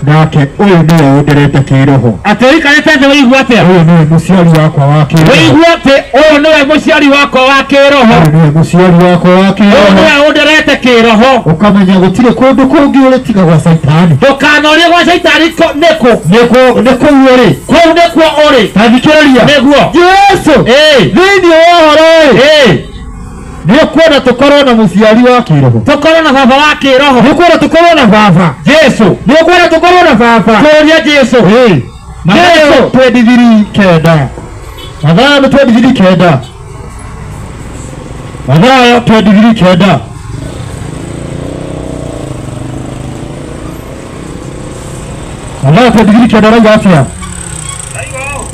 nake ũyũ nĩwe ũnderete kĩroho. Atĩ ũikarĩte thĩ wĩigua atĩa? Ũyũ nĩwe mũciari wakwa wa kĩroho. Wĩigua atĩ ũyũ nĩwe mũciari wakwa wa kĩroho. Ũyũ nĩwe mũciari wakwa wa kĩroho. Ũyũ nĩwe ũnderete kĩroho. Ũkamenya gũtirĩ kũndũ kũngĩ ũrĩ tiga gwa Caitani. Ndũkanorie gwa Caitani nĩkũ? Nĩkũ kũu ũrĩ? Kũu nĩkuo ũrĩ. Ta thikĩrĩria. Nĩguo. Jesũ. Thĩinĩ wa ũhoro ĩ. Nĩ ũkuona tũkorwo na mũciari wa kĩroho. Tũkorwo na baba wa kĩroho. Nĩ ũkuona tũkorwo na baba. Jesũ. Nĩ ũkuona tũkorwo na baba. Tũrie Jesũ. Jesũ 23:9. Mathayo 23:9. Mathayo 23:9. Mathayo 23:9 ĩrauga atĩa?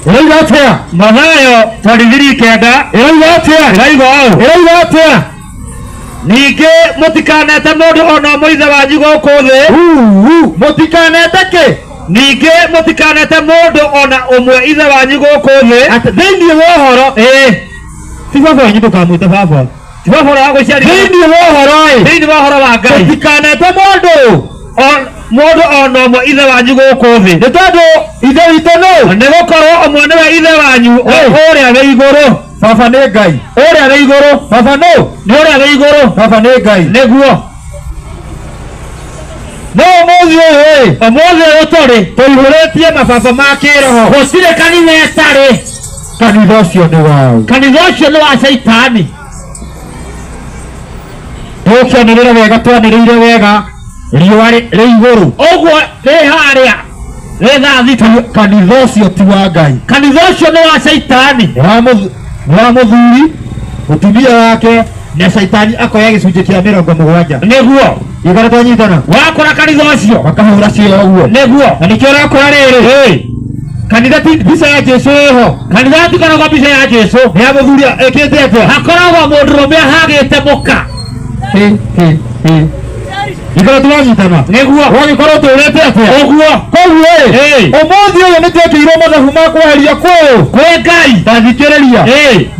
Ĩrauga atĩa? Mathayo 23:9 ĩrauga atĩa? Ĩrauga ũũ. Ĩrauga atĩa? Ningĩ mũtikanete mũndũ ona ũmwe ithe wanyu gũkũ thĩ. Mũtikanete kĩ? Ningĩ mũtikanete mũndũ ona ũmwe ithe wanyu gũkũ thĩ. Atĩ thĩinĩ wa ũhoro. Ti baba wanyu ndũkamwĩte baba. Ti baba ũrĩa wagũciarire. Thĩinĩ wa ũhoro ĩ. Thĩinĩ wa ũhoro wa Ngai. Mũtikanete mũndũ. Mũndũ ona ũmwe ithe wanyu gũkũ thĩ. Nĩ tondũ ithe witũ nũ? Nĩ gũkorwo ũmwe nĩwe ithe wanyu ũrĩa wĩ igũrũ. Baba nĩ Ngai. Ũrĩa wĩ igũrũ. Baba nũ? Nĩ ũrĩa wĩ igũrũ. Baba nĩ Ngai. Nĩguo. No ũmũthĩ ũyũ ĩ. Ũmũthĩ ũyũ tũrĩ. Tũihũrĩtie mababa ma kĩroho. Gũtirĩ kanitha ĩtarĩ. Kanitha ũcio nĩ waũ? Kanitha ũcio nĩ wa Caitani. Tũkĩanĩrĩra wega, twanĩrĩire wega. Riũa rĩ igũrũ. Ũguo rĩ harĩa. Rĩ thaa thita. Kanitha ũcio ti wa Ngai. Kanitha ũcio nĩ wa Caitani. Nĩ wa mũthuri, mũtumia wake, na Caitani akoya gĩcunjĩ kĩa 70. Nĩguo. Igora twanyitana. Wakora kanitha ũcio. Makahũra cio ũguo. Nĩguo. Na nĩkĩo ũrakora rĩrĩ. Kanitha ti mbica ya Jesũ ĩho. Kanitha tikoragwo mbica ya Jesũ. Nĩ ya mũthuri ĩkĩte atĩa? Hakoragwo mũndũrũme ahagĩte mũka. Igora twanyitana. Nĩguo. Wagĩkorwo ũtũrĩte atĩa? Ũguo. Koguo ĩ. Ũmũthĩ ũyũ nĩtwekĩirwo mathabu ma kweheria kũũ. Kwĩ Ngai. Ta thikĩrĩria.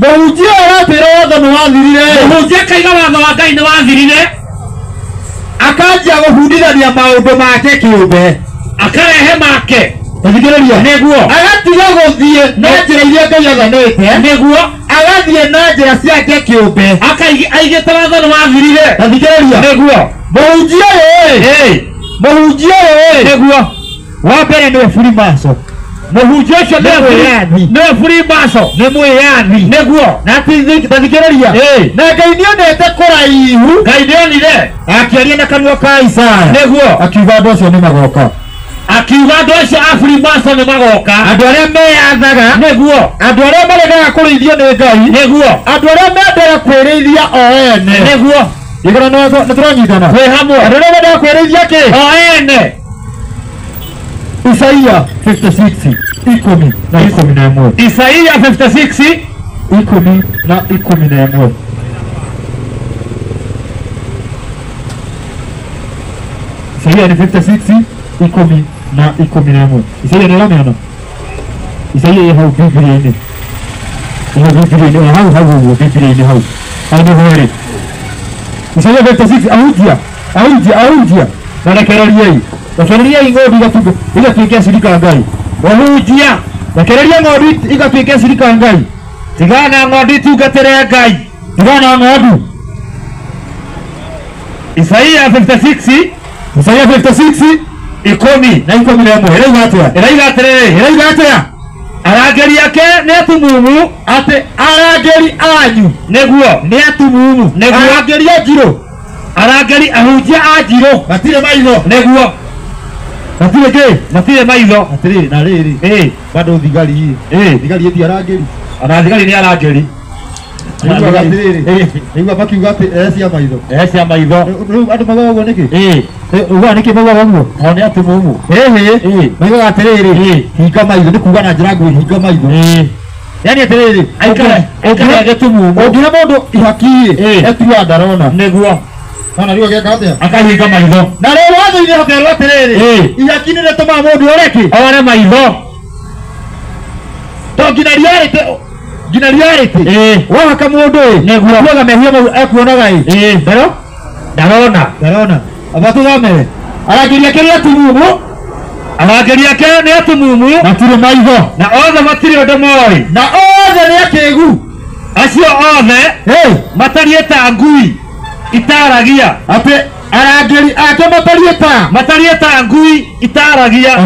Mũhunjia aratwĩra watho nĩ wathirire. Mũhunjia akaiga watho wa Ngai nĩ wathirire. Akanjia gũbundithania maũndũ make kĩũmbe. Akarehe make. Ta thikĩrĩria. Nĩguo. Agatiga gũthiĩ na njĩra iria Ngai athanĩte. Nĩguo. Agathiĩ na njĩra ciake kĩũmbe. Aigĩte watho nĩ wathirire. Ta thikĩrĩria. Nĩguo. Mũhunjia ũyũ ĩ. Mũhunjia ũyũ ĩ. Nĩguo. Wa mbere nĩwe Freemason. Mũhunjia ũcio nĩwe Freemason. Nĩ mwĩyathi. Nĩguo. Na tathikĩrĩria. Na Ngai nĩonete kũraihu. Ngai nĩonire. Akĩaria na kanua ka Isaya. Nĩguo. Akiuga andũ acio nĩ magoka. Akiuga andũ acio a Freemason nĩ magoka. Andũ arĩa meyathaga. Nĩguo. Andũ arĩa maregaga kũrĩithio nĩ Ngai. Nĩguo. Andũ arĩa mendaga kwĩrĩithia o ene. Nĩguo. Igũrũ nĩ tũranyitana. Twĩ hamwe. Andũ arĩa mendaga kwĩrĩithia kĩ? O ene. Isaia 56 10 na 11. Isaia 56 10 na 11. Isaia nĩ 56 10 na 11. Isaia nĩ ũramĩona? Isaia ĩ hau Bibilia-inĩ. Ĩ hau Bibilia-inĩ, hau hau ũguo Bibilia-inĩ hau. Hau nĩho ĩrĩ. Isaia 56 ahunjia, ahunjia, ahunjia. Na rekereriai. Rekereriai ng'ondu igatuĩke acirika a Ngai. Mũhunjia. Rekereria ng'ondu igatuĩke acirika a Ngai. Tigana na ng'ondu itungatĩre Ngai. Tigana na ng'ondu. Isaia 56 Isaia 56 10 na 11. Ĩrauga atĩa? Ĩrauga atĩrĩrĩ. Ĩrauga atĩa? Arangĩri ake nĩ atumumu. Atĩ arangĩri anyu Nĩguo. nĩ atumumu. Nĩguo. Arangĩri a njirũ. Arangĩri ahunjia a njirũ. Matirĩ maitho. Nĩguo. Matirĩ kĩ? Matirĩ maitho. Atĩrĩrĩ na rĩrĩ. Bado thigari ĩ. Thigari ĩti arangĩri. Ona thigari nĩ arangĩri. Nĩiguaga atĩrĩrĩ. Nĩigua makiuga atĩ ecia maitho. Ecia maitho. Rĩu andũ maugaga ũguo nĩkĩ? Ugaga nĩkĩ maugaga ũguo? Tondũ nĩ atumumu. Ĩhĩ. Maugaga atĩrĩrĩ. Hinga maitho nĩ kuga na njĩra nguhĩ hinga maitho. Yani atĩrĩrĩ. Aikare aikare gĩtumumu. Ũngĩhe mũndũ ihaki ĩ, etuaga ndarona. Nĩguo. Ona rĩu ageka atĩa? Akahinga maitho. Na rĩu watho-inĩ hakerwo atĩrĩrĩ. Ihaki nĩ rĩtũmaga mũndũ ore kĩ? Ore maitho. To nginya reality, nginya reality. Wahaka mũndũ ĩ. Nĩguo. Akuaga mehia mau ekuonaga ĩ. Ndaro? Ndarona. Ndarona. Aba tũthomere. Arangĩri ake nĩ atumumu. Arangĩri ake nĩ atumumu. Matirĩ maitho. Na othe matirĩ ũndũ moĩ. Na othe nĩ akĩgu. Acio othe matariĩ ta ngui itaragia. Atĩ arangĩri ake matariĩ ta. Matariĩ ta ngui itaragia.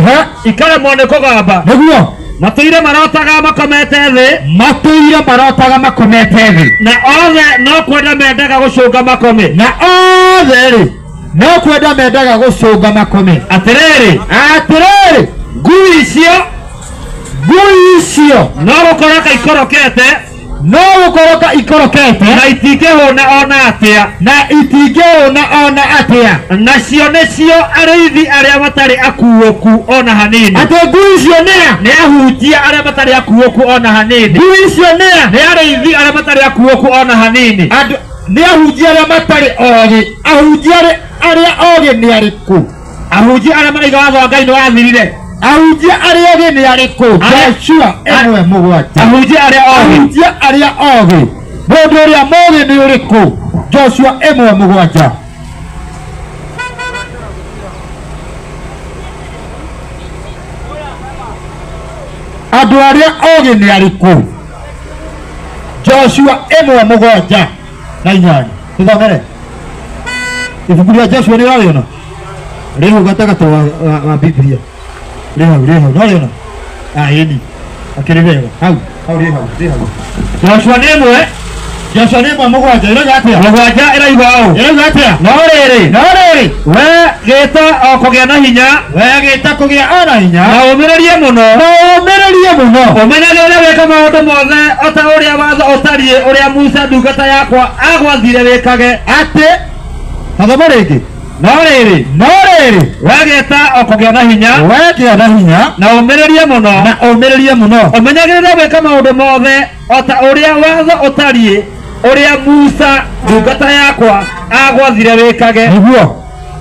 Ikaremwo nĩ kũgamba. Nĩguo. Matũire marotaga makomete thĩ. Matũire marotaga makomete thĩ. Na othe no kwenda mendaga gũcũnga makome. Na othe rĩ no kwenda mendaga gũcũnga makome. Atĩrĩrĩ. Atĩrĩrĩ. Ngui icio. Ngui icio. No gũkoroka ikorokete. No gũkoroka ikorokete. Na itingĩhũna ona atĩa. Na itingĩhũna ona atĩa. Nacio nĩcio arĩithi arĩa matarĩ akuũku ona hanini. Atĩ ngui icio nĩa? Nĩ ahunjia arĩa matarĩ akuũku ona hanini. Ngui icio nĩa? Nĩ arĩithi arĩa matarĩ akuũku ona hanini. Andũ nĩ ahunjia arĩa matarĩ ogĩ. Ahunjia arĩa ogĩ nĩ arĩkũ? Ahunjia arĩa maraiga watho wa Ngai nĩ wathirire. Ahunjia arĩa ogĩ nĩ arĩkũ? Joshua 1:7. Ahunjia arĩa ogĩ. Ahunjia arĩa ogĩ. Mũndũ ũrĩa mũũgĩ nĩ ũrĩkũ? Joshua 1:7. Andũ arĩa ogĩ nĩ arĩkũ? Joshua 1:7 na 8. Tũthomere. Ibuku rĩa Joshua nĩ ũrarĩona? Rĩ hau gatagatĩ wa Biblia. Rĩ hau, rĩ hau, nĩwarĩona? Ah, ĩni. Akĩrĩ wega. Hau, hau rĩ hau, rĩ hau. Joshua nĩ 1. Joshua nĩ 1:7 ĩrauga atĩa? 7 ĩrauga ũũ. Ĩrauga atĩa? No rĩrĩ. No rĩrĩ. We gĩta o kũgĩa na hinya. We gĩta kũgĩa o na hinya. Na ũmĩrĩrie mũno. Na ũmĩrĩrie mũno. Ũmenyagĩrĩre gwĩka maũndũ mothe o ta ũrĩa watho ũtariĩ ũrĩa Musa ndungata yakwa agwathire wĩkage. Atĩ tathoma rĩngĩ. No rĩrĩ. No rĩrĩ. We gĩta o kũgĩa na hinya. We gĩa na hinya. Na ũmĩrĩrie mũno. Na ũmĩrĩrie mũno. Ũmenyagĩrĩre gwĩka maũndũ mothe o ta ũrĩa watho ũtariĩ ũrĩa Musa ndungata yakwa agwathire wĩkage. Nĩguo.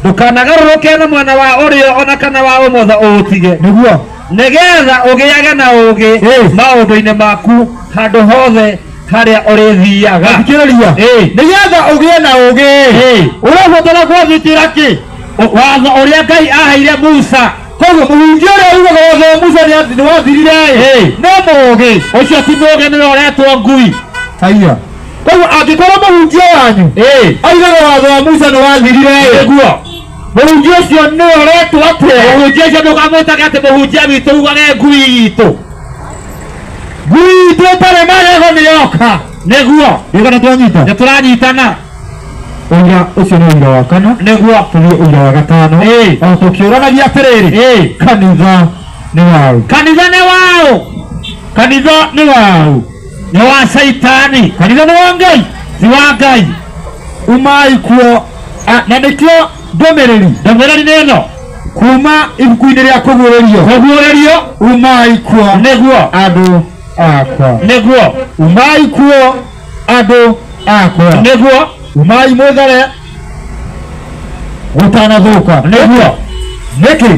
Ndũkanagarũrũke na mwena wa ũrĩo ona kana wa ũmotho ũũtige. Nĩguo. Nĩgetha ũgĩage na ũũgĩ maũndũ-inĩ maku handũ hothe harĩa ũrĩthiaga. Thikĩrĩria. Nĩgetha ũgĩe na ũũgĩ. Ũrabatara gwathĩkĩra kĩ? Watho ũrĩa Ngai aheire Musa. Koguo mũhunjia ũrĩa ugaga watho wa Musa nĩ wathirire ĩ, no mũũgĩ. Ũcio ti mũũgĩ nĩwe ũretwo ngui. Haiya. Koguo angĩkorwo mũhunjia wanyu aigaga watho wa Musa nĩ wathirire ĩ, Nĩguo. Mũhunjia ũcio nĩwe ũretwo atĩa? Mũhunjia ũcio ndũkamwĩtage atĩ mũhunjia witũ ugage ngui itũ. Ngui itũ ĩtarĩ magego nĩyoka. Nĩguo. Nĩkana twanyita? Nĩ tũranyitana. Ũira ũcio nĩ ũira wa kana. Nĩguo. Tũthiĩ ũira wa gatano. O tũkĩũranagia atĩrĩrĩ, kanitha nĩ waũ? Kanitha nĩ waũ? Kanitha nĩ waũ? Nĩ wa Caitani. Kanitha nĩ wa Ngai? Ti wa Ngai. Umai kuo. Na nĩkĩo ndũmĩrĩri. Ndũmĩrĩri nĩ ĩno. Kuma ibuku-inĩ rĩa kũguũrĩrio. Kũguũrĩrio. Umai kuo. Nĩguo. Andũ akwa. Nĩguo. Umai kuo andũ akwa. Nĩguo. Umai mwĩthare gũtanathũka. Nĩguo. Nĩkĩ?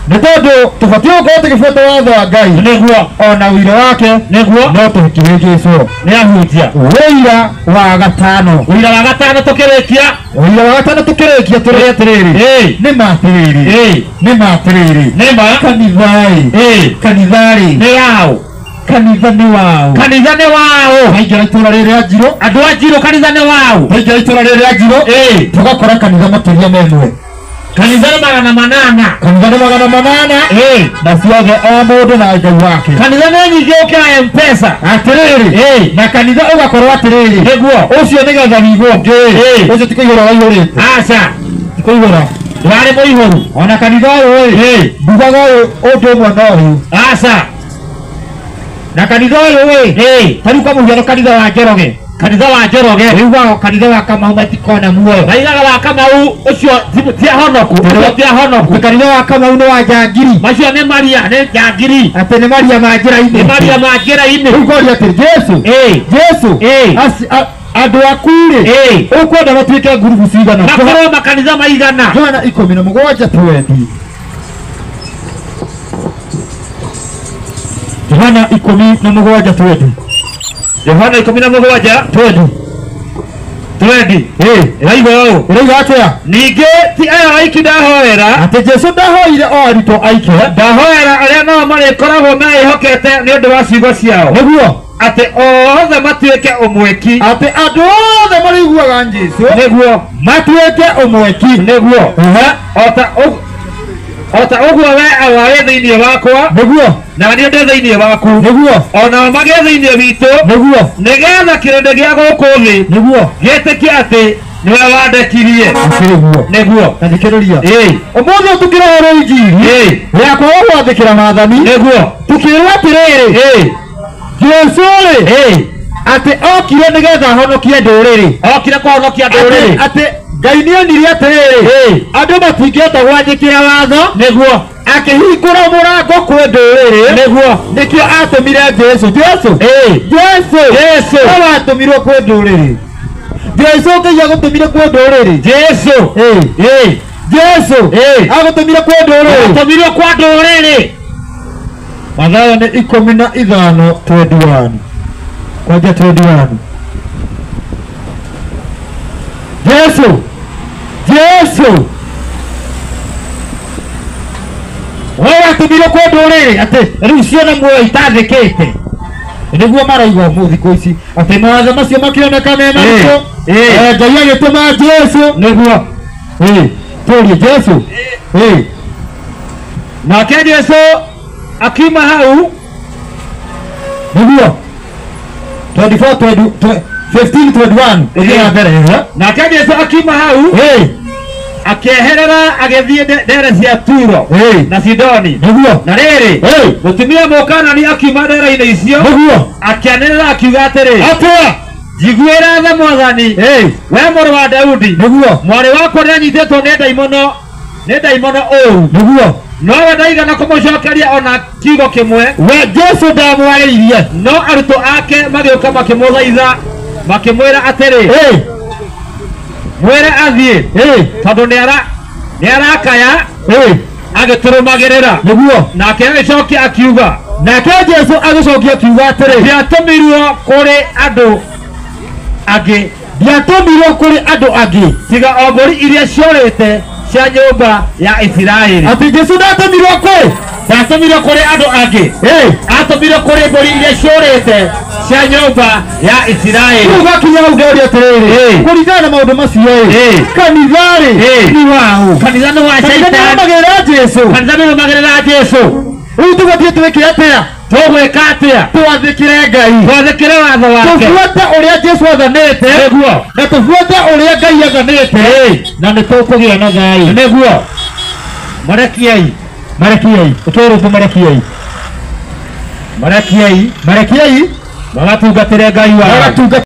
Nĩ tondũ tũbatiĩ gũkorwo tũgĩbuata watho wa Ngai. Nĩguo. Ona ũira wake. Nĩguo. No tũkĩhĩngĩcwo. Nĩ ahunjia. Ũira wa gatano. Ũira wa gatano tũkĩrĩkia. Ũira wa gatano tũkĩrĩkia tũrĩ atĩrĩrĩ. Nĩ ma atĩrĩrĩ. Nĩ ma atĩrĩrĩ. Nĩ ma. Kanitha-ĩ. Kanitha-rĩ. Nĩ waũ? Kanitha nĩ waũ? Kanitha nĩ waũ? Twaingĩra itũra rĩrĩ rĩa Njirũ. Andũ a Njirũ kanitha nĩ waũ? Twaingĩra itũra rĩrĩ rĩa Njirũ. Tũgakora kanitha makĩria ma ĩmwe. Kanitha nĩ 800. Kanitha nĩ 800. Na ciothe o mũndũ na Ngai wake. Kanitha nĩ nyingĩ gũkĩra M-Pesa. Atĩrĩrĩ. Na kanitha ũgakorwo atĩrĩrĩ. Nĩguo. Ũcio nĩgetha wĩigwo ũngĩ. Ũcio ti kũihũra waihũrĩte. Aca. Ti kũihũra. Ndwarĩ mũihũru. Ona kanitha ũyũ ĩ. Ndugaga ũyũ ũndũ ũmwe na ũyũ. Aca. Na kanitha ũyũ ĩ. Ta rĩu kwa mũhiano kanitha wa Njoroge. Kanitha wa Njoroge. Rĩu kanitha wa Kamau matikona muoyo. Maigaga wa Kamau ũcio ti ahonoku. Ũcio ti ahonoku. Kanitha wa Kamau nĩ wa njangiri. Macio nĩ Maria nĩ njangiri. Atĩ nĩ Maria ma njĩra-inĩ. Nĩ Maria ma njĩra-inĩ. Rĩu ngoria atĩ Jesu. Jesu. Andũ aku rĩ. Ũkwenda matuĩke ngurubu cigana? Makorwo makanitha maigana? Johana 17 twendi. Johana 17 twendi. Johana 17 twendi. Twendi. Ĩraigua ũũ. Ĩraigua atĩa? Ningĩ ti aya aiki ndahoera. Atĩ Jesu ndahoire o arutwo aike. Ndahoera arĩa nao marĩkoragwo meĩhokete nĩ ũndũ wa ciugo ciao. Nĩguo. Atĩ othe matuĩke ũmweki. Atĩ andũ othe marĩiguaga Jesu. Nĩguo. Matuĩke ũmweki. Nĩguo. Ota ũguo we Awa wĩ thĩinĩ wakwa. Nĩguo. Na niĩ ndĩ thĩinĩ waku. Nĩguo. O nao magĩe thĩinĩ witũ. Nĩguo. Nĩgetha kĩrĩndĩ gĩa gũkũ thĩ. Nĩguo. Gĩtĩkie atĩ nĩwe wandekirie. Nĩguo. Nĩguo. Ta thikĩrĩria. Ũmũthĩ tũkĩrehera injiri. Ya kwaga gwathĩkĩra maathani. Nĩguo. Tũkĩrwo atĩrĩrĩ. Jesu rĩ. Atĩ okire nĩgetha ahonokie ndũrĩrĩ. Okire kũhonokia ndũrĩrĩ. Atĩ Ngai nĩonire atĩrĩrĩ. Andũ matingĩhota gwathĩkĩra watho. Nĩguo. Akĩhingũra mũrango kwĩ ndũrĩrĩ. Nĩguo. Nĩkĩo atũmire Jesu. Jesu. Jesu. Jesu. Nĩwe watũmirwo kwĩ ndũrĩrĩ. Jesu Ngai agũtũmire kwĩ ndũrĩrĩ. Jesu. Jesu. Agũtũmire kwĩ ndũrĩrĩ. Atũmirwo kwa ndũrĩrĩ. Mathayo nĩ 15 21. Kwanja 21. Jesu. Jesu. Wewe watũmirwo kwĩ ndũrĩrĩ atĩ rĩu ciona muoyo itathĩkĩte. Nĩguo maraigua ũmũthĩ thikũ ici atĩ mawatho macio makĩoneka me maritũ. Ngai agĩtũma Jesu. Nĩguo. Tũrie Jesu. Nake Jesu akiuma hau. Nĩguo. 24 15 21. Ũthiĩ na mbere. Nake Jesu akiuma hau. Akĩeherera agĩthiĩ ndere cia Turo na Sidoni. Nĩguo. Na rĩrĩ, mũtumia Mũkanani akiuma ndere-inĩ icio. Nĩguo. Akĩanĩrĩra akiuga atĩrĩ. Atĩa? Njiguĩra tha Mwathani. We mũrũ wa Daudi. Nĩguo. Mwarĩ wakwa nĩanyitĩtwo nĩ ndaimono ũũru. Nĩguo. Nowe ndaigana kũmũcokeria ona kiugo kĩmwe. We Jesu ndamwarĩirie. No arutwo ake magĩũka makĩmũthaitha makĩmwĩra atĩrĩ. Mwĩre athiĩ. Tondũ nĩarakaya agĩtũrũmagĩrĩra. Nĩguo. Nake agĩcokia akiuga. Nake Jesu agĩcokia akiuga atĩrĩ. Ndiatũmirwo kũrĩ andũ angĩ. Ndiatũmirwo kũrĩ andũ angĩ. Tiga o mbũri iria ciorĩte cia nyũmba ya Isiraeli. Atĩ Jesu ndatũmirwo kũ? Ndatũmirwo kũrĩ andũ angĩ. Atũmirwo kũrĩ mbũri iria ciorĩte cia nyũmba ya Isiraeli. Rĩu gakinya hau ngeũria atĩrĩrĩ, kũringana na maũndũ macio ĩ, kanitha rĩ nĩ waũ? Kanitha nĩ wa Kanitha Shaitani. nĩũrũmagĩrĩra Jesũ. Kanitha nĩ ũrũmagĩrĩra Jesũ. Rĩu tũbatiĩ twĩke atĩa? Tũgwĩka atĩa? Twathĩkĩre Ngai, Twathĩkĩre watho wake, tũbuate ũrĩa Jesũ athanĩte, nĩguo na tũbuate ũrĩa Ngai athanĩte, na nĩ tũkũgĩa na thayũ. Nĩguo. Marekiei, Marekiei, ĩkĩrĩtwo marekiei, marekiei marekiei magatungatĩre Ngai wao. Magatungatĩre.